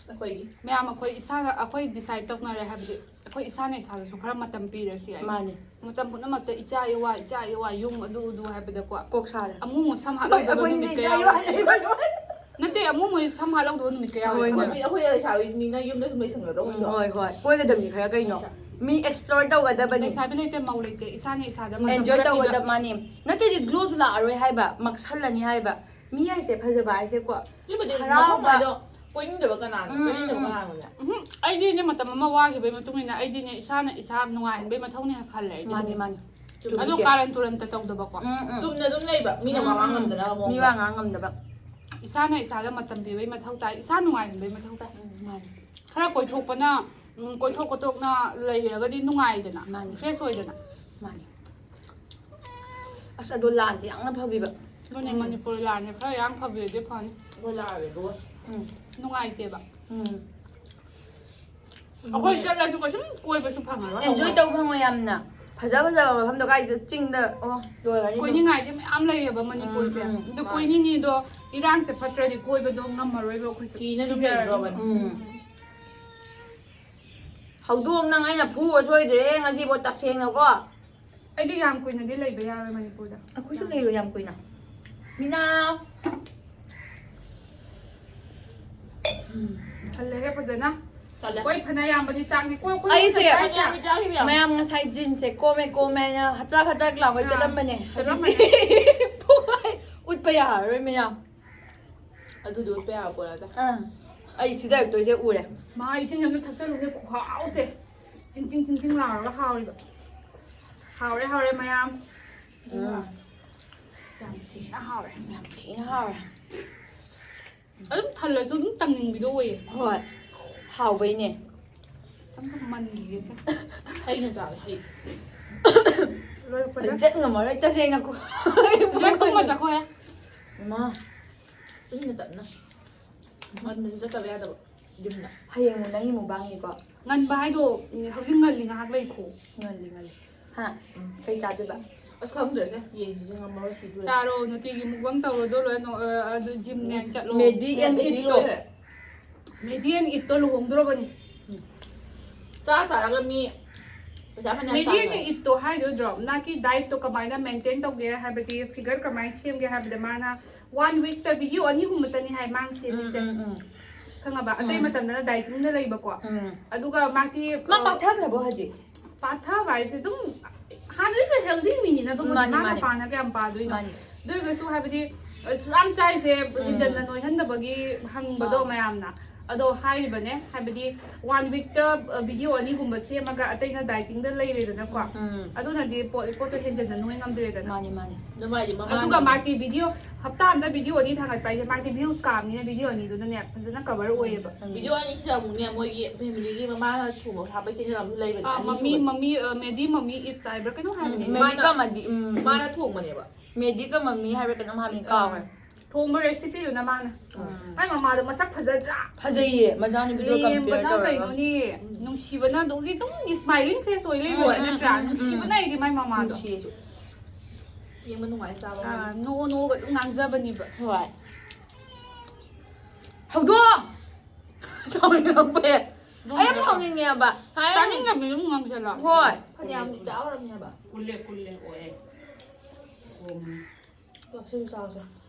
ꯑꯩꯈꯣꯏꯒꯤ꯫ ꯃꯌꯥꯝ ꯑꯩꯈꯣꯏ ꯏꯁꯥꯅ ꯑꯩꯈꯣꯏ ꯗꯤꯁꯥꯏꯠ ꯇꯧꯅꯔꯦ ꯍꯥꯏꯕꯗꯤ ꯑꯩꯈꯣꯏ ꯏꯁꯥꯅ ꯏꯁꯥꯗꯁꯨ ꯈꯔ ꯃꯇꯝ ꯄꯤꯔꯁꯤ ꯍꯥꯏ꯫ ꯃꯥꯅꯤ꯫ ꯃꯇꯝ ꯄꯨꯝꯅꯃꯛꯇ ꯏꯆꯥ ꯏꯋꯥ ꯏꯆꯥ ꯏꯋꯥ ꯌꯨꯝ ꯑꯗꯨ ꯑꯗꯨ ꯍꯥꯏꯕꯗꯀꯣ ꯀꯣꯛ ꯁꯥꯔꯦ꯫ ꯑꯃꯨꯛ ꯑꯃꯨꯛ ꯁꯝ ꯍꯥꯠꯍꯧꯗꯕ ꯑꯩꯈꯣꯏꯅꯤꯁꯦ ꯅꯨꯃꯤꯠꯀ ꯏꯆꯥ ꯌꯥꯎꯋꯦ꯫ ꯏꯋꯥ ꯅꯠꯇꯦ, ꯑꯃꯨꯛ ꯑꯃꯨꯛ ꯁꯝ ꯍꯥꯠꯍꯧꯗꯕ ꯅꯨꯃꯤꯠꯀ ꯌꯥꯎꯋꯦ꯫ ꯍꯣꯏꯅꯦ꯫ ꯈꯪꯕ꯭ꯔꯥ? ꯑꯩꯈꯣꯏ ꯂꯩꯁꯥꯕꯤꯅꯤꯅ ꯌꯨꯝꯗ ꯁꯨꯝ ꯂꯩꯁꯟꯒꯗ꯭ꯔꯣ ꯑꯩꯈꯣꯏꯁꯨ? ꯍꯣꯏ ꯍꯣꯏ, ꯀꯣꯏꯒꯗꯕꯅꯤ ꯈꯔ ꯀꯩꯅꯣ꯫ ꯃꯤ ꯑꯦꯛꯁꯄ꯭ꯂꯣꯔ ꯇꯧꯒꯗꯕꯅꯤ꯫ ꯂꯩꯁꯥꯕꯤ ꯂꯩꯇꯦ, ꯃꯧ ꯂꯩꯇꯦ, ꯏꯁꯥꯅ ꯏꯁꯥꯗ ꯃꯇꯝ ꯑꯦꯟꯖꯣꯏ ꯈꯔ ꯇꯧꯒꯗꯕ ꯄꯤꯕ꯫ ꯃꯥꯅꯤ꯫ ꯅꯠꯇ꯭ꯔꯗꯤ ꯒ꯭ꯂꯣꯁꯨ ꯂꯥꯛꯑꯔꯣꯏ ꯍꯥꯏꯕ, ꯃꯛꯁꯜꯂꯅꯤ ꯍꯥꯏꯕ꯫ ꯃꯤ ꯍꯥꯏꯁꯦ ꯐꯖꯕ ꯍꯥꯏꯁꯦꯀꯣ꯫ ꯌꯨꯝꯗꯗꯤ ꯍꯔꯥꯎꯕ꯫ ꯃꯐꯝ ꯍꯥꯏꯗꯣ ꯀꯣꯏꯅꯤꯡꯗꯕ ꯀꯅꯥꯅꯣ? ꯎꯝ, ꯆꯠꯅꯤꯡꯗꯕ ꯎꯝ, ꯎꯝ꯫ ꯀꯅꯥꯅꯣꯅꯦ? ꯎꯝ, ꯑꯩꯗꯤꯅꯦ ꯃꯇꯝ ꯑꯃ ꯋꯥꯈꯤꯕꯒꯤ ꯃꯇꯨꯡ ꯏꯟꯅ ꯑꯩꯗꯤꯅꯦ ꯏꯁꯥꯅ ꯏꯁꯥ ꯅꯨꯡꯉꯥꯏꯍꯟꯕꯒꯤ ꯃꯊꯧꯅꯦ ꯈꯜꯂꯦ ꯑꯩꯗꯤ꯫ ꯃꯥꯅꯤ ꯃꯥꯅꯤ꯫ ꯑꯗꯣ ꯆꯨꯝꯃꯤ꯫ ꯀꯥꯔꯟ ꯇꯨꯔꯟꯇ ꯇꯧꯗꯕꯀꯣ꯫ ꯎꯝ, ꯎꯝ꯫ ꯆꯨꯝꯅ ꯑꯗꯨꯝ ꯂꯩꯕ ꯃꯤꯅ ꯋꯥ ꯉꯥꯡ ꯉꯝꯗꯅꯕ ꯃꯤ ꯃꯑꯣꯡꯗ꯫ ꯋꯥ ꯉꯥꯡ ꯉꯝꯗꯕ꯫ ꯏꯁꯥꯅ ꯏꯁꯥꯗ ꯃꯇꯝ ꯄꯤꯕꯒꯤ ꯃꯊꯧ ꯇꯥꯏ, ꯏꯁꯥ ꯅꯨꯡꯉꯥꯏꯍꯟꯕꯒꯤ ꯃꯊꯧ ꯇꯥꯏ꯫ ꯃꯥꯅꯤ꯫ ꯈꯔ ꯀꯣꯏꯊꯣꯛꯄꯅ, ꯎꯝ, ꯀꯣꯏꯊꯣꯛ ꯈꯣꯠꯇꯣꯛꯅ ꯂꯩꯔꯒꯗꯤ ꯅꯨꯡꯉꯥꯏꯗꯅ, ꯃꯥꯅꯤ꯫ ꯐ꯭ꯔꯦꯁ ꯑꯣꯏꯗꯅ꯫ ꯃꯥꯅꯤ꯫ ꯑꯁ, ꯑꯗꯣ ꯂꯥꯟꯁꯦ ꯌꯥꯝꯅ ꯐꯕꯤꯕ꯫ ꯑꯗꯨꯅꯦ ꯎꯝ꯫ ꯃꯅꯤꯄꯨꯔ ꯂꯥꯟꯁꯦ ꯈꯔ ꯌꯥꯝ ꯐꯕꯤꯔꯗꯤ ꯐꯅꯤ꯫ ꯑꯩꯈꯣꯏ ꯂꯥꯛꯑꯒꯦ ꯑꯗꯨꯒ꯫ ꯎꯝ꯫ ꯅꯨꯡꯉꯥꯏꯇꯦꯕ꯫ ꯎꯝ꯫ ꯑꯩꯈꯣꯏ ꯆꯠꯂꯁꯨ ꯀꯩꯁꯨꯝ ꯀꯣꯏꯕꯁꯨ ꯐꯪꯉꯔꯣꯏ꯫ ꯑꯦꯟꯖꯣꯏ ꯇꯧꯕ ꯐꯪꯉꯣꯏ ꯌꯥꯝꯅ꯫ ꯐꯖ ꯐꯖꯕ ꯃꯐꯝꯗꯣ ꯀꯥꯏꯗ ꯆꯤꯡꯗ, ꯑꯣ, ꯂꯣꯏꯔꯅꯤ ꯑꯗꯨꯝ꯫ ꯀꯣꯏꯅꯤꯡꯉꯥꯏꯗꯤ ꯃꯌꯥꯝ ꯂꯩꯌꯦꯕ ꯃꯅꯤꯄꯨꯔꯁꯦ꯫ ꯎꯝ, ꯎꯝ꯫ ꯑꯗꯣ ꯀꯣꯏꯅꯤꯡꯉꯤꯗꯣ ꯏꯔꯥꯡꯁꯦ ꯐꯠꯇ꯭ꯔꯗꯤ ꯀꯣꯏꯕꯗꯣ ꯉꯝꯃꯔꯣꯏꯕ ꯑꯩꯈꯣꯏꯁꯨ꯫ ꯀꯤꯅ ꯑꯗꯨꯝ ꯀꯤꯖꯔꯅꯤ꯫ ꯂꯩꯗ꯭ꯔꯣꯕꯅꯦ꯫ ꯎꯝ꯫ ꯍꯧꯗꯣꯡ, ꯅꯪ ꯑꯩꯅ ꯐꯨꯕ ꯁꯣꯏꯗ꯭ꯔꯦ ꯉꯁꯤꯕꯣ, ꯇꯁꯦꯡꯅꯀꯣ꯫ ꯑꯩꯗꯤ ꯌꯥꯝ ꯀꯨꯏꯅꯗꯤ ꯂꯩꯕ ꯌꯥꯔꯣꯏ ꯃꯅꯤꯄꯨꯔꯗ꯫ ꯑꯩꯈꯣꯏꯁꯨ ꯂꯩꯔꯣꯏ ꯌꯥꯝ ꯀꯨꯏꯅ꯫ ꯃꯤꯅꯥ꯫ ꯊꯜꯂꯦꯍꯦ ꯐꯖꯅ꯫ ꯆꯠꯂꯦ꯫ ꯍꯣꯏ, ꯐꯅ ꯌꯥꯝꯕꯗꯤ ꯆꯥꯡꯅꯤ꯫ ꯀꯣꯏ ꯀꯣꯏ ꯑꯩꯁꯦ ꯆꯠꯂꯦ꯫ ꯆꯥꯈꯤꯕ ꯌꯥꯝ꯫ ꯃꯌꯥꯝ ꯉꯁꯥꯏ ꯖꯤꯟꯁꯦ ꯀꯣꯝꯃꯦ ꯀꯣꯝꯃꯦ ꯍꯥꯏꯅ ꯍꯇ꯭ꯔꯥꯛ ꯍꯇ꯭ꯔꯥꯛ ꯂꯥꯎꯒꯩ ꯑꯥ, ꯆꯠꯂꯝꯕꯅꯦ꯫ ꯆꯠꯂꯝꯕꯅꯦ꯫ ꯍꯧꯖꯤꯛꯇꯤ ꯄꯨꯡꯍꯥꯏ ꯎꯠꯄ ꯌꯥꯔꯔꯣꯏ ꯃꯌꯥꯝ꯫ ꯑꯗꯨꯗꯤ ꯎꯠꯄ ꯌꯥꯕ ꯄꯣꯠ ꯅꯠꯇꯦ꯫ ꯑꯥ, ꯑꯩ ꯁꯤꯗꯔꯛꯇꯣꯏꯁꯦ ꯎꯔꯦ꯫ ꯃꯥ ꯏꯁꯤꯡ ꯑꯝꯇ ꯊꯛꯆꯜꯂꯨꯒꯦ, ꯈꯨꯍꯥꯎꯁꯦ꯫ ꯆꯤꯡ ꯆꯤꯡ ꯆꯤꯡ ꯆꯤꯡ ꯂꯥꯎꯔꯒ ꯍꯥꯎꯔꯤꯕ꯫ ꯍꯥꯎꯔꯦ, ꯍꯥꯎꯔꯦ ꯃꯌꯥꯝ꯫ ꯎꯝ꯫ ꯌꯥꯝ ꯊꯤꯅ ꯍꯥꯎꯔꯦ꯫ ꯌꯥꯝ ꯊꯤꯅ ꯍꯥꯎꯔꯦ꯫ ꯑꯗꯨꯝ ꯊꯜꯂꯁꯨ ꯑꯗꯨꯝ ꯇꯪꯅꯤꯡꯕꯤꯗꯣ ꯑꯣꯏꯌꯦ꯫ ꯍꯣꯏ꯫ ꯍꯥꯎꯕꯩꯅꯦ꯫ ꯈꯤꯇꯪ ꯃꯟꯈꯤꯒꯦꯁꯦ꯫ ꯍꯩꯅ ꯆꯥꯒꯦ ꯍꯩ꯫ ꯂꯣꯏꯔꯛꯄꯗ꯫ ꯆꯠ ꯉꯝꯃꯔꯣꯏ ꯇꯁꯦꯡꯅ꯫ ꯐꯖꯅ ꯇꯨꯝꯃ ꯆꯠꯈꯣ ꯌꯥ꯫ ꯏꯃꯥ꯫ ꯏꯪꯅ ꯇꯞꯅ꯫ ꯉꯟꯅꯁꯨ ꯆꯠꯇꯕ ꯌꯥꯗꯕ ꯌꯨꯝꯗ꯫ ꯍꯌꯦꯡ ꯅꯪꯒꯤ ꯃꯨꯛꯕꯥꯡꯅꯤꯀꯣ꯫ ꯉꯟꯕ ꯍꯥꯏꯗꯣ ꯍꯧꯖꯤꯛ ꯉꯜꯂꯤ, ꯉꯥꯏꯍꯥꯛ ꯂꯩꯈꯣ꯫ ꯉꯜꯂꯤ ꯉꯜꯂꯤ꯫ ꯍꯥ? ꯀꯩ ꯆꯥꯗꯣꯏꯕ? ꯑꯁ, ꯈꯪꯗ꯭ꯔꯦꯁꯦ, ꯌꯦꯟꯁꯤꯁꯦ ꯉꯝꯃꯔꯣꯏ, ꯁꯤꯗꯣꯔꯦ꯫ ꯆꯥꯔꯣ, ꯅꯨꯡꯇꯤꯒꯤ ꯃꯨꯛꯕꯥꯡ ꯇꯧꯔꯣ, ꯑꯗꯨ ꯂꯣꯏꯔ ꯅꯣ- ꯑ, ꯑꯗꯨ ꯖꯤꯝ ꯅꯦ ꯆꯠꯂꯣ꯫ ꯃꯦꯗꯤ ꯑꯦꯟ ꯃꯦꯗꯤ ꯏꯠꯇꯣ꯫ ꯂꯣꯏꯔꯦ꯫ ꯃꯦꯗꯤ ꯑꯦꯟ ꯏꯠꯇꯣ ꯂꯨꯍꯣꯡꯗ꯭ꯔꯣꯕꯅꯤ꯫ ꯆꯥ ꯆꯥꯔꯒ ꯃꯤ ꯄꯩꯁꯥ ꯐꯅꯌꯥꯝ ꯃꯦꯗꯤ ꯑꯦꯟ ꯇꯥꯟꯕ꯫ ꯏꯠꯇꯣ ꯍꯥꯏꯗꯣꯏꯗ꯭ꯔꯣ? ꯅꯥꯀꯤ ꯗꯥꯏꯠꯇꯣ ꯀꯃꯥꯏꯅ ꯃꯦꯟꯇꯦꯟ ꯇꯧꯒꯦ ꯍꯥꯏꯕꯗꯤ, ꯐꯤꯒꯔ ꯀꯃꯥꯏꯅ ꯁꯦꯝꯒꯦ ꯍꯥꯏꯕꯗ, ꯃꯥꯅ ꯋꯥꯟ ꯋꯤꯛꯇ ꯚꯤꯗꯤꯑꯣ ꯑꯅꯤꯒꯨꯝꯕꯇꯅꯤ ꯍꯥꯏ ꯃꯥꯅ ꯁꯦꯝꯃꯤꯁꯦ꯫ ꯎꯝ, ꯎꯝ, ꯎꯝ. ꯈꯪꯉꯕ? ꯑꯇꯩ ꯎꯝ. ꯃꯇꯝꯗꯅ ꯗꯥꯏꯇꯤꯡꯗ ꯂꯩꯕꯀꯣ꯫ ꯎꯝ. ꯑꯗꯨꯒ ꯃꯥꯒꯤ ꯃꯥ ꯑ, ꯄꯥꯊꯈ꯭ꯔꯕꯣ ꯍꯧꯖꯤꯛ? ꯄꯥꯊꯕ ꯍꯥꯏꯁꯦ ꯑꯗꯨꯝ ꯍꯥꯟꯅꯗꯤ ꯍꯦꯜꯗꯤ ꯃꯤꯅꯤꯅ, ꯑꯗꯨꯝ ꯃꯥꯅꯤ, ꯃꯥꯅ ꯃꯥꯅꯤ. ꯄꯥꯅ ꯀꯌꯥꯝ ꯄꯥꯗꯣꯏꯅꯣ? ꯃꯥꯅꯤ. ꯑꯗꯨ ꯑꯣꯏꯔꯒꯁꯨ ꯍꯥꯏꯕꯗꯤ, ꯑ, ꯁꯨꯛ ꯌꯥꯝ ꯆꯥꯏꯁꯦ ꯍꯦꯟꯖꯟꯅ ꯅꯣꯏꯍꯟꯗꯕꯒꯤ ꯍꯪꯕꯗꯣ ꯑꯥ. ꯃꯌꯥꯝꯅ꯫ ꯑꯗꯣ ꯍꯥꯏꯔꯤꯕꯅꯦ, ꯍꯥꯏꯕꯗꯤ ꯋꯥꯟ ꯋꯤꯛꯇ ꯚꯤꯗꯤꯑꯣ ꯑꯅꯤꯒꯨꯝꯕ ꯁꯦꯝꯃꯒ ꯑꯇꯩꯅ ꯗꯥꯏꯇꯤꯡꯗ ꯂꯩꯔꯦꯗꯅꯀꯣ꯫ ꯎꯝ. ꯑꯗꯨꯅꯗꯤ ꯄꯣꯠ ꯄꯣꯠꯇꯣ ꯍꯦꯟꯖꯟꯅ ꯅꯣꯏ ꯉꯝꯗ꯭ꯔꯦꯗꯅ꯫ ꯃꯥꯅꯤ, ꯃꯥꯅꯤ. ꯑꯗꯨꯃꯥꯏꯗꯤ ꯃꯃꯥꯅ ꯑꯗꯨꯒ ꯃꯥꯒꯤ ꯚꯤꯗꯤꯑꯣ ꯍꯞꯇꯥ ꯑꯝꯗ ꯚꯤꯗꯤꯑꯣ ꯑꯅꯤ ꯊꯥꯡꯒꯠꯄ ꯍꯥꯏꯁꯦ, ꯃꯥꯒꯤ ꯚ꯭ꯌꯨꯁ ꯀꯥꯝꯅꯤꯅ ꯚꯤꯗꯤꯑꯣ ꯑꯅꯤꯗꯨꯅꯅꯦ ꯐꯖꯅ ꯀꯚꯔ ꯑꯣꯏꯌꯦꯕ꯫ ꯚꯤꯗꯤꯑꯣ ꯑꯅꯤꯁꯤꯗ ꯑꯃꯨꯛꯅꯦ, ꯃꯣꯏꯒꯤ ꯐꯦꯃꯤꯂꯤꯒꯤ ꯃꯃꯥꯅ ꯊꯣꯡꯕ ꯍꯥꯞꯄ ꯆꯦꯅꯦꯜ ꯑꯃꯁꯨ ꯂꯩꯕꯅꯦ, ꯑꯥ, ꯃꯃꯤ ꯑꯅꯤꯁꯨꯕ꯫ ꯃꯃꯤ ꯑ, ꯃꯦꯗꯤ ꯃꯃꯤ ꯏꯠꯁ ꯍꯥꯏꯕ꯭ꯔꯥ ꯀꯩꯅꯣ ꯍꯥꯏꯕꯅꯦ꯫ ꯃꯦꯗꯤ ꯀꯃꯗꯤ, ꯎꯝ. ꯃꯥꯅ ꯊꯣꯡꯕꯅꯦꯕ꯫ ꯃꯦꯗꯤ ꯀꯃꯃꯤ ꯍꯥꯏꯕ꯭ꯔꯥ ꯀꯩꯅꯣꯝ ꯍꯥꯏꯕꯅꯤ, ꯀꯥꯎꯈ꯭ꯔꯦ. ꯊꯣꯡꯕ ꯔꯦꯁꯤꯄꯤꯗꯨꯅ ꯃꯥꯅ꯫ ꯎꯝ. ꯃꯥꯏ ꯃꯃꯥꯗꯣ ꯃꯁꯛ ꯐꯖꯗ꯭ꯔꯥ? ꯐꯖꯩꯌꯦ, ꯃꯆꯥꯅꯨꯄꯤꯗꯣ ꯀꯝꯄꯤꯌꯔ ꯂꯦꯝꯕꯅ ꯇꯧꯔꯒ. ꯀꯩꯅꯣꯅꯦ, ꯅꯨꯡꯁꯤꯕꯅ ꯑꯗꯨꯝ ꯑꯗꯨꯝ ꯁ꯭ꯃꯥꯏꯂꯤꯡ ꯐꯦꯁ ꯑꯣꯏ ꯂꯩꯕ ꯎꯝ, ꯅꯠꯇ꯭ꯔꯥ? ꯎꯝ, ꯎꯝ, ꯅꯨꯡꯁꯤꯕꯅ ꯎꯝ. ꯑꯩꯗꯤ ꯃꯥꯏ ꯃꯃꯥꯗꯣ꯫ ꯅꯨꯡꯁꯤꯌꯦꯁꯨ. ꯌꯦꯡꯕ ꯅꯨꯡꯉꯥꯏ, ꯆꯥꯕ ꯑꯥ, ꯅꯣꯛꯑ ꯅꯣꯛꯑꯒ ꯑꯗꯨꯝ ꯉꯥꯡꯖꯕꯅꯦꯕ꯫ ꯍꯣꯏ. ꯍꯧꯗꯣꯡ! ꯁꯥꯎꯅꯤꯡꯉꯛꯄ ꯍꯦꯛ. ꯑꯩ ꯌꯥꯝ ꯁꯥꯎꯅꯤꯡꯉꯦꯕ. ꯍꯥꯏ. ꯆꯥꯅꯤꯡꯗꯕꯅꯤ ꯑꯗꯨꯝ ꯉꯥꯡꯁꯜꯂꯣ꯫ ꯍꯣꯏ. ꯐꯅꯌꯥꯝꯗꯤ ꯆꯥꯎꯔꯕꯅꯦꯕ꯫ ꯀꯨꯜꯂꯦ ꯀꯨꯜꯂꯦ ꯑꯣꯏ. ꯀꯣꯝ. ꯆꯥꯁꯤ ꯆꯥꯁꯤ꯫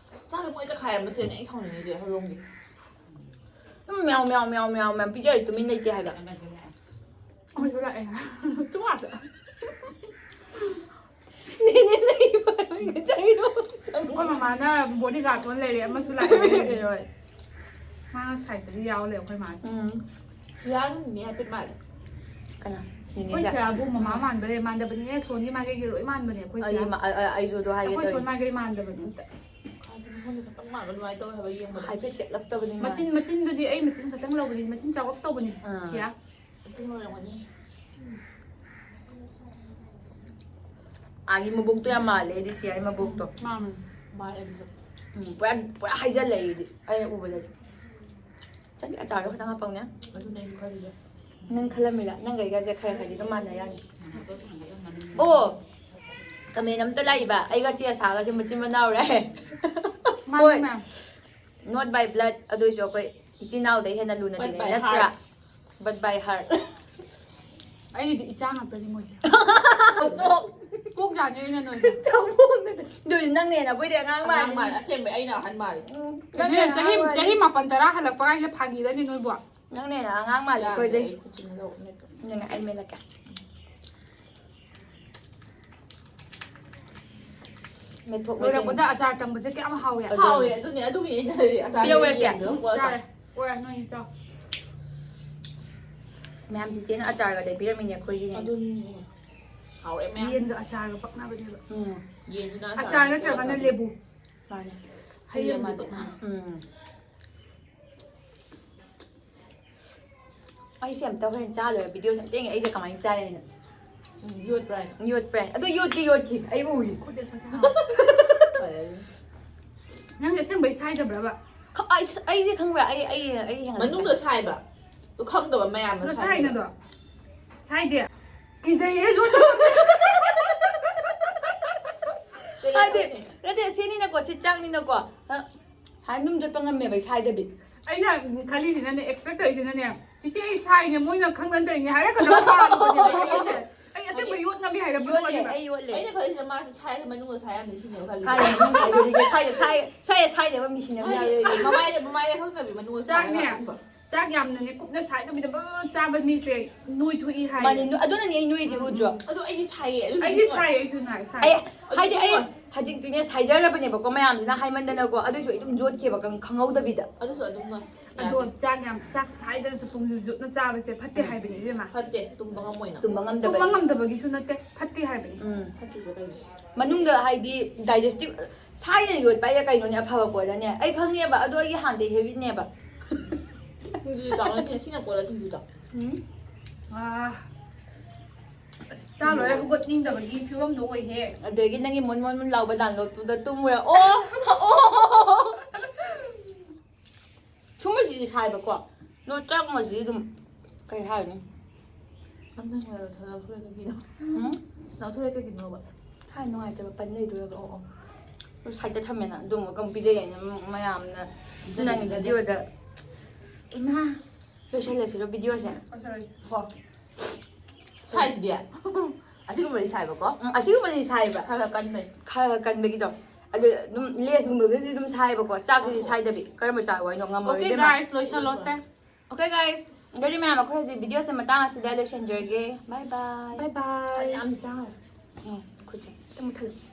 ꯆꯥꯗ ꯃꯣꯏ ꯇꯈꯥꯏ ꯑꯃ ꯆꯦꯟꯅ ꯑꯩ ꯁꯥꯎꯅꯤꯡꯉꯤꯁꯦ ꯍꯧꯗꯣꯡꯒꯤ꯫ ꯑꯗꯨꯝ ꯃꯌꯥꯝ ꯃꯌꯥꯝ ꯃꯌꯥꯝ ꯃꯌꯥꯝ ꯃꯌꯥꯝ ꯄꯤꯖꯔꯤ ꯇꯨꯃꯤꯟ ꯂꯩꯇꯦ ꯍꯥꯏꯕ. ꯑꯃꯗꯨꯅꯦ. ꯑꯃꯁꯨ ꯂꯥꯛꯑꯦ꯫ ꯇꯨ ꯉꯥꯛꯇ꯫ ꯅꯦꯅꯦ ꯅꯩꯕ ꯉꯁꯥꯏꯗꯣ. ꯑꯩꯈꯣꯏ ꯃꯃꯥꯅ ꯕꯣꯗꯤ ꯒꯥꯔꯗ ꯑꯣꯏꯅ ꯂꯩꯔꯦ, ꯑꯃꯁꯨ ꯂꯥꯛꯑꯦ꯫ ꯍꯣꯏ. ꯃꯥ ꯁꯥꯏꯠꯇꯗꯤ ꯌꯥꯎ ꯂꯩ ꯑꯩꯈꯣꯏ ꯃꯥꯁꯦ꯫ ꯎꯝ. ꯌꯥꯔꯝꯅꯤ ꯍꯥꯏꯐꯦꯠ ꯃꯥꯜꯂꯦ꯫ ꯀꯅꯥ? ꯑꯩꯈꯣꯏ ꯅꯦꯅꯦꯁꯦ? ꯁꯤꯌꯥꯕꯨ ꯃꯃꯥ ꯃꯥꯟꯕꯅꯦ, ꯃꯥꯟꯗꯕꯅꯦ, ꯁꯣꯟꯒꯤ ꯃꯥꯏꯀꯩꯒꯤ ꯂꯣꯏ ꯃꯥꯟꯕꯅꯦ ꯑꯩꯈꯣꯏ ꯑꯩ ꯁꯤꯌꯥ꯫ ꯃ- ꯑ- ꯑ- ꯑꯩꯁꯨ ꯑꯗꯨ ꯍꯥꯏꯒꯦ ꯑꯩꯈꯣꯏ ꯁꯣꯟ ꯇꯧꯔꯤꯅꯦ. ꯃꯥꯏꯀꯩ ꯃꯥꯟꯗꯕꯅꯦ ꯑꯝꯇ꯫ ꯈꯪꯗꯦ, ꯃꯈꯣꯟꯗꯤ ꯈꯤꯇꯪ ꯃꯥꯟꯕ ꯑꯗꯨꯃꯥꯏꯅ ꯇꯧꯋꯦ ꯍꯥꯏꯕ ꯌꯦꯡꯕꯗ꯫ ꯍꯥꯏꯐꯦꯠ ꯆꯦꯛꯂꯞꯇꯕꯅꯤ ꯃꯥ. ꯃꯆꯤꯟ ꯃꯆꯤꯟꯗꯨꯗꯤ ꯑꯩ ꯃꯆꯤꯟ ꯈꯛꯇꯪ ꯂꯧꯕꯅꯤ, ꯃꯆꯤꯟ ꯆꯥꯎꯔꯞ ꯇꯧꯕꯅꯤ ꯑꯥ. ꯁꯤꯌꯥ꯫ ꯑꯗꯨꯝ ꯑꯣꯏꯔꯝꯒꯅꯤ꯫ ꯑꯥꯒꯤ ꯃꯕꯣꯛꯇꯣ ꯌꯥꯝ ꯃꯥꯜꯂꯦ ꯑꯩꯗꯤ, ꯁꯤꯌꯥꯒꯤ ꯃꯕꯣꯛꯇꯣ. ꯃꯥꯅꯦ꯫ ꯃꯥꯜꯂꯦ ꯑꯗꯨꯁꯨ꯫ ꯎꯝ, ꯄꯨꯔꯥ ꯄꯨꯔꯥ ꯍꯥꯏꯖꯜꯂꯦ ꯑꯩꯗꯤ, ꯑꯩꯅ ꯎꯕꯗꯗꯤ. ꯆꯠꯂꯤ, ꯑꯆꯥꯔꯗꯣ ꯈꯤꯇꯪ ꯍꯥꯞꯄꯧꯅꯦ꯫ ꯑꯗꯨꯅꯦ ꯑꯩꯁꯨ ꯈꯜꯂꯤꯁꯦ꯫ ꯅꯪ ꯈꯜꯂꯝꯃꯤꯔ? ꯅꯪꯒ ꯑꯩꯒꯁꯦ ꯈꯔ ꯈꯔꯗꯤ ꯑꯗꯨꯝ ꯃꯥꯟꯅ ꯌꯥꯅꯤ꯫ ꯑꯣ, ꯀꯃꯦꯟ ꯑꯝꯇ ꯂꯥꯛꯏꯕ, ꯑꯩꯒ ꯆꯦ ꯑꯁꯥꯒꯁꯦ ꯃꯆꯤꯟ ꯃꯅꯥꯎꯔꯦ꯫ ꯃꯥꯅꯦ, ꯍꯣꯏ꯫ Ma'am꯫ Not by blood, ꯑꯗꯨꯏꯁꯨ ꯑꯩꯈꯣꯏ ꯏꯆꯤꯟ ꯏꯅꯥꯎꯗꯩ ꯍꯦꯟꯅ ꯂꯨꯅ But ꯇꯤꯟꯅꯩ, by ꯅꯠꯇ꯭ꯔꯥ? Heart꯫ But by heart꯫ ꯑꯩꯒꯤꯗꯤ ꯏꯆꯥ ꯉꯥꯛꯇꯅꯤ ꯃꯣꯏꯁꯦ꯫ ꯄꯣꯛ ꯖꯥꯠꯅꯤ ꯑꯩꯅ ꯅꯣꯏꯁꯦ꯫ ꯆꯥꯎꯕꯣꯛ ꯅꯠꯇꯦ꯫ ꯑꯗꯨꯏꯁꯨ ꯅꯪꯅ ꯍꯦꯟꯅ ꯑꯩꯈꯣꯏꯗꯩ ꯑꯉꯥꯡ ꯑꯉꯥꯡ ꯃꯥꯜꯂꯤ꯫ ꯃꯥꯜꯂꯦ, ꯑꯁꯦꯡꯕꯩ ꯑꯩꯅ ꯑꯍꯟ ꯃꯥꯜꯂꯦ꯫ ꯎꯝ, ꯅꯪꯅ ꯆꯍꯤ, ꯑꯉꯥꯡ ꯃꯥꯜꯂꯤ꯫ ꯆꯍꯤ ꯃꯥꯄꯟ ꯇꯔꯥ ꯍꯜꯂꯛꯄ ꯍꯥꯏꯁꯦ ꯐꯥꯒꯤꯔꯅꯤ ꯅꯣꯏꯕꯣ? ꯅꯪꯅ ꯍꯦꯟꯅ ꯑꯉꯥꯡ ꯃꯥꯜꯂꯤ ꯌꯥꯗꯦ, ꯑꯩꯈꯣꯏꯗꯩ꯫ ꯑꯩ ꯈꯨꯠꯁꯤꯅ ꯂꯧ-, ꯃꯦꯠꯄ꯫ ꯅꯪ ꯑꯩ ꯃꯦꯠꯂꯛꯀꯦ꯫ ꯃꯦꯠꯊꯣꯛ ꯃꯦꯠꯁꯤꯟ꯫ ꯂꯣꯏꯔꯛꯄꯗ ꯑꯆꯥꯔ ꯇꯝꯕꯁꯦ ꯀꯌꯥꯝ ꯍꯥꯎꯋꯦ꯫ ꯑꯗꯨꯅꯦ꯫ ꯍꯥꯎꯋꯦ, ꯑꯗꯨꯅꯦ, ꯑꯗꯨꯒꯤꯅꯦ ꯑꯩꯅ ꯍꯥꯏꯔꯤꯁꯦ, ꯑꯆꯥꯔ ꯄꯤꯔꯛꯎꯔꯥ, ꯆꯦ? ꯌꯦꯟꯗꯣ ꯑꯃꯨꯛ ꯆꯥꯔꯦ꯫ ꯄꯨꯔꯛꯑꯣ, ꯅꯣꯏ ꯆꯥꯎ꯫ ꯃꯌꯥꯝ ꯆꯤꯆꯦꯅ ꯑꯆꯥꯔꯒ ꯂꯩꯕꯤꯔꯝꯃꯤꯅꯦ ꯑꯩꯈꯣꯏꯒꯤꯅꯦ꯫ ꯑꯗꯨꯅꯤꯅꯦ꯫ ꯍꯥꯎꯔꯦ ꯃꯌꯥꯝ꯫ ꯌꯦꯟꯒ ꯑꯆꯥꯔꯒ ꯄꯛꯅꯕꯅꯦꯕ꯫ ꯎꯝ꯫ ꯌꯦꯟꯁꯤꯅ ꯑꯆꯥꯔ ꯑꯆꯥꯔ ꯅꯠꯇ꯭ꯔꯒꯅ ꯆꯥꯕ꯫ ꯂꯦꯕꯨ꯫ ꯃꯥꯅꯦ꯫ ꯍꯩ ꯍꯩ ꯑꯃꯗꯤ꯫ ꯑꯃꯗꯤ꯫ ꯎꯝ꯫ ꯑꯩꯁꯦ ꯑꯝꯇ ꯍꯣꯔꯦꯟ ꯆꯥ ꯂꯣꯏꯔ ꯚꯤꯗꯤꯑꯣꯁꯦ ꯑꯝꯇ ꯌꯦꯡꯒꯦ꯫ ꯑꯩꯁꯦ ꯀꯃꯥꯏꯅ ꯆꯥꯏ ꯍꯥꯏꯅ꯫ ꯎꯝ, ꯌꯣꯠꯄ꯭ꯔꯥ ꯍꯥꯏꯅ꯫ ꯌꯣꯠꯄ꯭ꯔꯥ ꯍꯥꯏꯅ꯫ ꯑꯗꯣ ꯌꯣꯠꯇꯤ ꯌꯣꯠꯈꯤ꯫ ꯑꯩ ꯎꯏ꯫ ꯈꯨꯠ ꯌꯦꯛꯄꯁꯦ ꯍꯥꯎꯋꯦ꯫ ꯐꯔꯦ ꯑꯗꯨꯅ꯫ ꯅꯪꯁꯦ ꯑꯁꯦꯡꯕꯩ ꯁꯥꯏꯗꯕ꯭ꯔꯕ? ꯈ-, ꯑꯩ ꯁ-, ꯑꯩꯗꯤ ꯈꯪꯕ꯭ꯔꯥ? ꯑꯩ, ꯑꯩ, ꯑꯩ ꯍꯦꯟꯒꯠꯂꯛꯀꯦ꯫ ꯃꯅꯨꯡꯗ ꯁꯥꯏꯕ꯫ ꯑꯗꯨ ꯈꯪꯗꯕ ꯃꯌꯥꯝꯅ ꯑꯗꯣ ꯁꯥꯏꯕ꯫ ꯁꯥꯏꯅꯗꯣ? ꯁꯥꯏꯗꯦ? ꯀꯤꯖꯩꯌꯦ, ꯌꯣꯠ-, ꯀꯩꯅꯣ ꯍꯥꯏꯗꯤ, ꯇꯧꯋꯦ꯫ ꯅꯠꯇꯦ, ꯁꯤꯅꯤꯅꯀꯣ, ꯁꯤ ꯆꯥꯛꯅꯤꯅꯀꯣ꯫ ꯍ? ꯍꯥꯏ ꯑꯗꯨꯝ ꯆꯠꯄ ꯉꯝꯃꯦꯕ ꯑꯩ ꯁꯥꯏꯗꯕꯤ꯫ ꯑꯩꯅ ꯈꯜꯂꯤꯁꯤꯅꯅꯦ, expect ꯇꯧꯔꯤꯁꯤꯅꯅꯦ, "ꯆꯤꯆꯦ, ꯑꯩ ꯁꯥꯏꯅꯦ, ꯃꯣꯏꯅ ꯈꯪꯗꯅ ꯇꯧꯔꯤꯅꯦ" ꯍꯥꯏꯔꯛꯀꯗꯕ ꯃꯥꯜꯂꯨꯕꯅꯦꯕ ꯑꯩꯁꯦ꯫ ꯑꯩ ꯑꯁꯦꯡꯕ ꯌꯣꯠ ꯉꯝꯃꯤ ꯍꯥꯏꯔꯕ ꯌꯣꯠꯂꯦ, ꯄꯣꯠꯅꯦꯕ꯫ ꯑꯩ ꯌꯣꯠꯂꯦ꯫ ꯑꯩꯅ ꯈꯜꯂꯤꯁꯤꯅ ꯃꯥꯁꯨ ꯁꯥꯏꯔꯒ ꯃꯅꯨꯡꯗ ꯁꯥꯏ ꯌꯥꯝꯅꯤ ꯁꯤꯅꯦꯕ ꯈꯜꯂꯤꯁꯦ꯫ ꯁꯥꯏ ꯃꯅꯨꯡꯗ ꯁꯥꯏꯗꯣꯔꯤꯒꯦ, ꯁꯥꯏ, ꯁꯥꯏ, ꯁꯥꯏ, ꯁꯥꯏꯗꯕ ꯃꯤꯁꯤꯅ ꯍꯥꯏꯗꯤ ꯌꯥꯔꯣꯏ꯫ ꯃꯃꯥꯏꯗ, ꯃꯃꯥꯏꯗ ꯈꯪꯗꯕꯤ ꯃꯅꯨꯡꯗ ꯁꯥꯏꯔꯒ ꯆꯥꯛꯅꯦ꯫ ꯑꯗꯨꯝꯕ꯫ ꯆꯥꯛ ꯌꯥꯝꯅꯅꯦ ꯀꯨꯞꯅ ꯁꯥꯏꯗꯕꯤꯗ ꯕꯔ ꯆꯥꯕ ꯃꯤꯁꯦ ꯅꯣꯏꯊꯣꯛꯏ ꯍꯥꯏ꯫ ꯃꯥꯅꯦ, ꯅꯣꯏ-, ꯑꯗꯨꯅꯅꯦ ꯑꯩ ꯅꯣꯏꯁꯦ, ꯎꯗ꯭ꯔꯣ? ꯑꯗꯣ ꯑꯩꯗꯤ ꯁꯥꯏꯌꯦ, ꯑꯗꯨ ꯑꯩꯗꯤ ꯅꯣꯏ-, ꯁꯥꯏ, ꯑꯩꯁꯨ ꯅꯥꯏ, ꯁꯥꯏ꯫ ꯑꯩ, ꯑꯗꯨ ꯍꯥꯏꯗꯤ ꯑꯩ ꯅꯣꯏ-, ꯍꯧꯖꯤꯛꯇꯤꯅꯦ ꯁꯥꯏꯖꯔꯕꯅꯦꯕꯀꯣ ꯃꯌꯥꯝꯁꯤꯅ ꯍꯥꯏꯃꯟꯗꯅꯀꯣ, ꯑꯗꯨꯏꯁꯨ ꯑꯩ ꯑꯗꯨꯝ ꯌꯣꯠꯈꯤꯕ ꯈꯪ-, ꯈꯪꯍꯧꯗꯕꯤꯗ꯫ ꯑꯗꯨꯁꯨ ꯑꯗꯨꯝ ꯅꯣꯏ-, ꯑꯗꯣ ꯌꯥꯗꯦ꯫ ꯆꯥꯛ ꯌꯥꯝ, ꯆꯥꯛ ꯁꯥꯏꯗꯅꯁꯨ ꯄꯨꯡ ꯌꯣꯠꯅ ꯆꯥꯕꯁꯦ ꯐꯠꯇꯦ ꯎꯝ꯫ ꯍꯥꯏꯕꯅꯦ, ꯏꯕꯦꯝꯃ꯫ ꯐꯠꯇꯦ, ꯇꯨꯝꯕ ꯉꯝꯃꯣꯏ ꯅꯪ꯫ ꯇꯨꯝꯕ ꯉꯝꯗꯕꯅꯤ꯫ ꯇꯨꯝꯕ ꯉꯝꯗꯕꯒꯤꯁꯨ ꯅꯠꯇꯦ, ꯐꯠꯇꯦ ꯍꯥꯏꯕꯅꯦ꯫ ꯎꯝ꯫ ꯐꯠꯇ꯭ꯔꯤꯁꯦ ꯀꯩꯒꯤꯅꯣ? ꯃꯅꯨꯡꯗ ꯍꯥꯏꯗꯤ digestive ꯁꯥꯏꯗꯅ ꯌꯣꯠꯄ ꯍꯥꯏꯁꯦ ꯀꯩꯅꯣꯅꯦ, ꯑꯐꯕ ꯄꯣꯠꯅꯅꯦ꯫ ꯑꯩ ꯈꯪꯉꯦꯕ, ꯑꯗꯣ ꯑꯩꯒꯤ ꯍꯥꯟꯅꯗꯩ habitꯅꯦꯕ꯫ ꯁꯤꯡꯖꯨ ꯆꯥꯎꯅ ꯁꯤ-, ꯁꯤꯅ ꯀꯣꯠꯂ ꯁꯤꯡꯖꯨ ꯆꯥꯎ꯫ ꯎꯝ꯫ ꯑꯥ꯫ ꯑꯁ, ꯆꯥ ꯂꯣꯏꯔꯦ, ꯍꯧꯒꯠꯅꯤꯡꯗꯕꯒꯤ ꯐꯤꯕꯝꯗꯣ ꯑꯣꯏꯍꯦ꯫ ꯑꯗꯒꯤ ꯅꯪꯒꯤ ꯃꯣꯟ ꯃꯣꯟ ꯃꯣꯟ ꯂꯥꯎꯕ downloadꯇꯨꯗ ꯇꯨꯝꯃꯨꯔꯦ꯫ ꯑꯣ! ꯑꯣ! ꯁꯨꯝꯕꯁꯤ ꯁꯥꯏꯕꯀꯣ꯫ ꯑꯗꯣ ꯆꯥꯛꯀꯨꯝꯕꯁꯤꯗꯤ ꯑꯗꯨꯝ ꯀꯩ ꯍꯥꯏꯔꯨꯅꯤ? ꯅꯪ ꯅꯪ ꯂꯧꯊꯣꯔꯛꯑꯦ ꯀꯩꯒꯤꯅꯣ? ꯎꯝ? ꯂꯧꯊꯣꯔꯛꯑꯦ ꯀꯩꯒꯤꯅꯣꯕ? ꯍꯥꯏ ꯅꯨꯡꯉꯥꯏꯇꯕ ꯄꯟ ꯂꯩꯗꯣꯏꯔꯕ? ꯑꯣ ꯑꯣ. ꯁꯥꯏꯠꯇ ꯊꯝꯃꯦꯅ ꯑꯗꯨꯝꯕ ꯑꯗꯨꯝ ꯄꯤꯖꯩ ꯍꯥꯏꯅ ꯃꯌꯥꯝꯅ ꯅꯪꯒꯤ ꯚꯤꯗꯤꯑꯣꯗ꯫ ꯏꯃꯥ, ꯂꯣꯏꯁꯜꯂꯁꯤꯔꯣ ꯚꯤꯗꯤꯑꯣꯁꯦ? ꯀꯣ. ꯁꯥꯏꯗꯤ? ꯑꯁꯤꯒꯨꯝꯕꯗꯤ ꯁꯥꯏꯕꯀꯣ. ꯎꯝ, ꯑꯁꯤꯒꯨꯝꯕꯗꯤ ꯁꯥꯏꯕ. ꯈꯔ ꯈꯔ ꯀꯟꯕꯩ. ꯈꯔ ꯈꯔ ꯀꯟꯕꯒꯤꯗꯣ. ꯑꯗꯨ ꯑꯗꯨꯝ ꯂꯦꯁꯀꯨꯝꯕꯒꯗꯤ ꯑꯗꯨꯝ ꯁꯥꯏꯕꯀꯣ. ꯆꯥꯛꯇꯨꯗꯤ ꯁꯥꯏꯗꯕꯤ. ꯀꯔꯝꯕ ꯆꯥꯛ ꯑꯣꯏꯅꯣ ꯉꯝꯃꯔꯣꯏ Okay ꯏꯕꯦꯝꯃ. guys, ꯂꯣꯏꯁꯜꯂꯣꯁꯦ. Okay guys, ꯑꯗꯨꯗꯤ ꯃꯌꯥꯝ ꯑꯩꯈꯣꯏ ꯍꯧꯖꯤꯛ ꯚꯤꯗꯤꯑꯣꯁꯦ ꯃꯇꯥꯡ ꯑꯁꯤꯗ ꯂꯣꯏꯁꯤꯟꯖꯔꯒꯦ. Bye bye. Bye bye. ꯎꯝ, ꯈꯨꯠꯁꯦ. ꯑꯃꯨꯛ ꯊꯜꯂꯨ.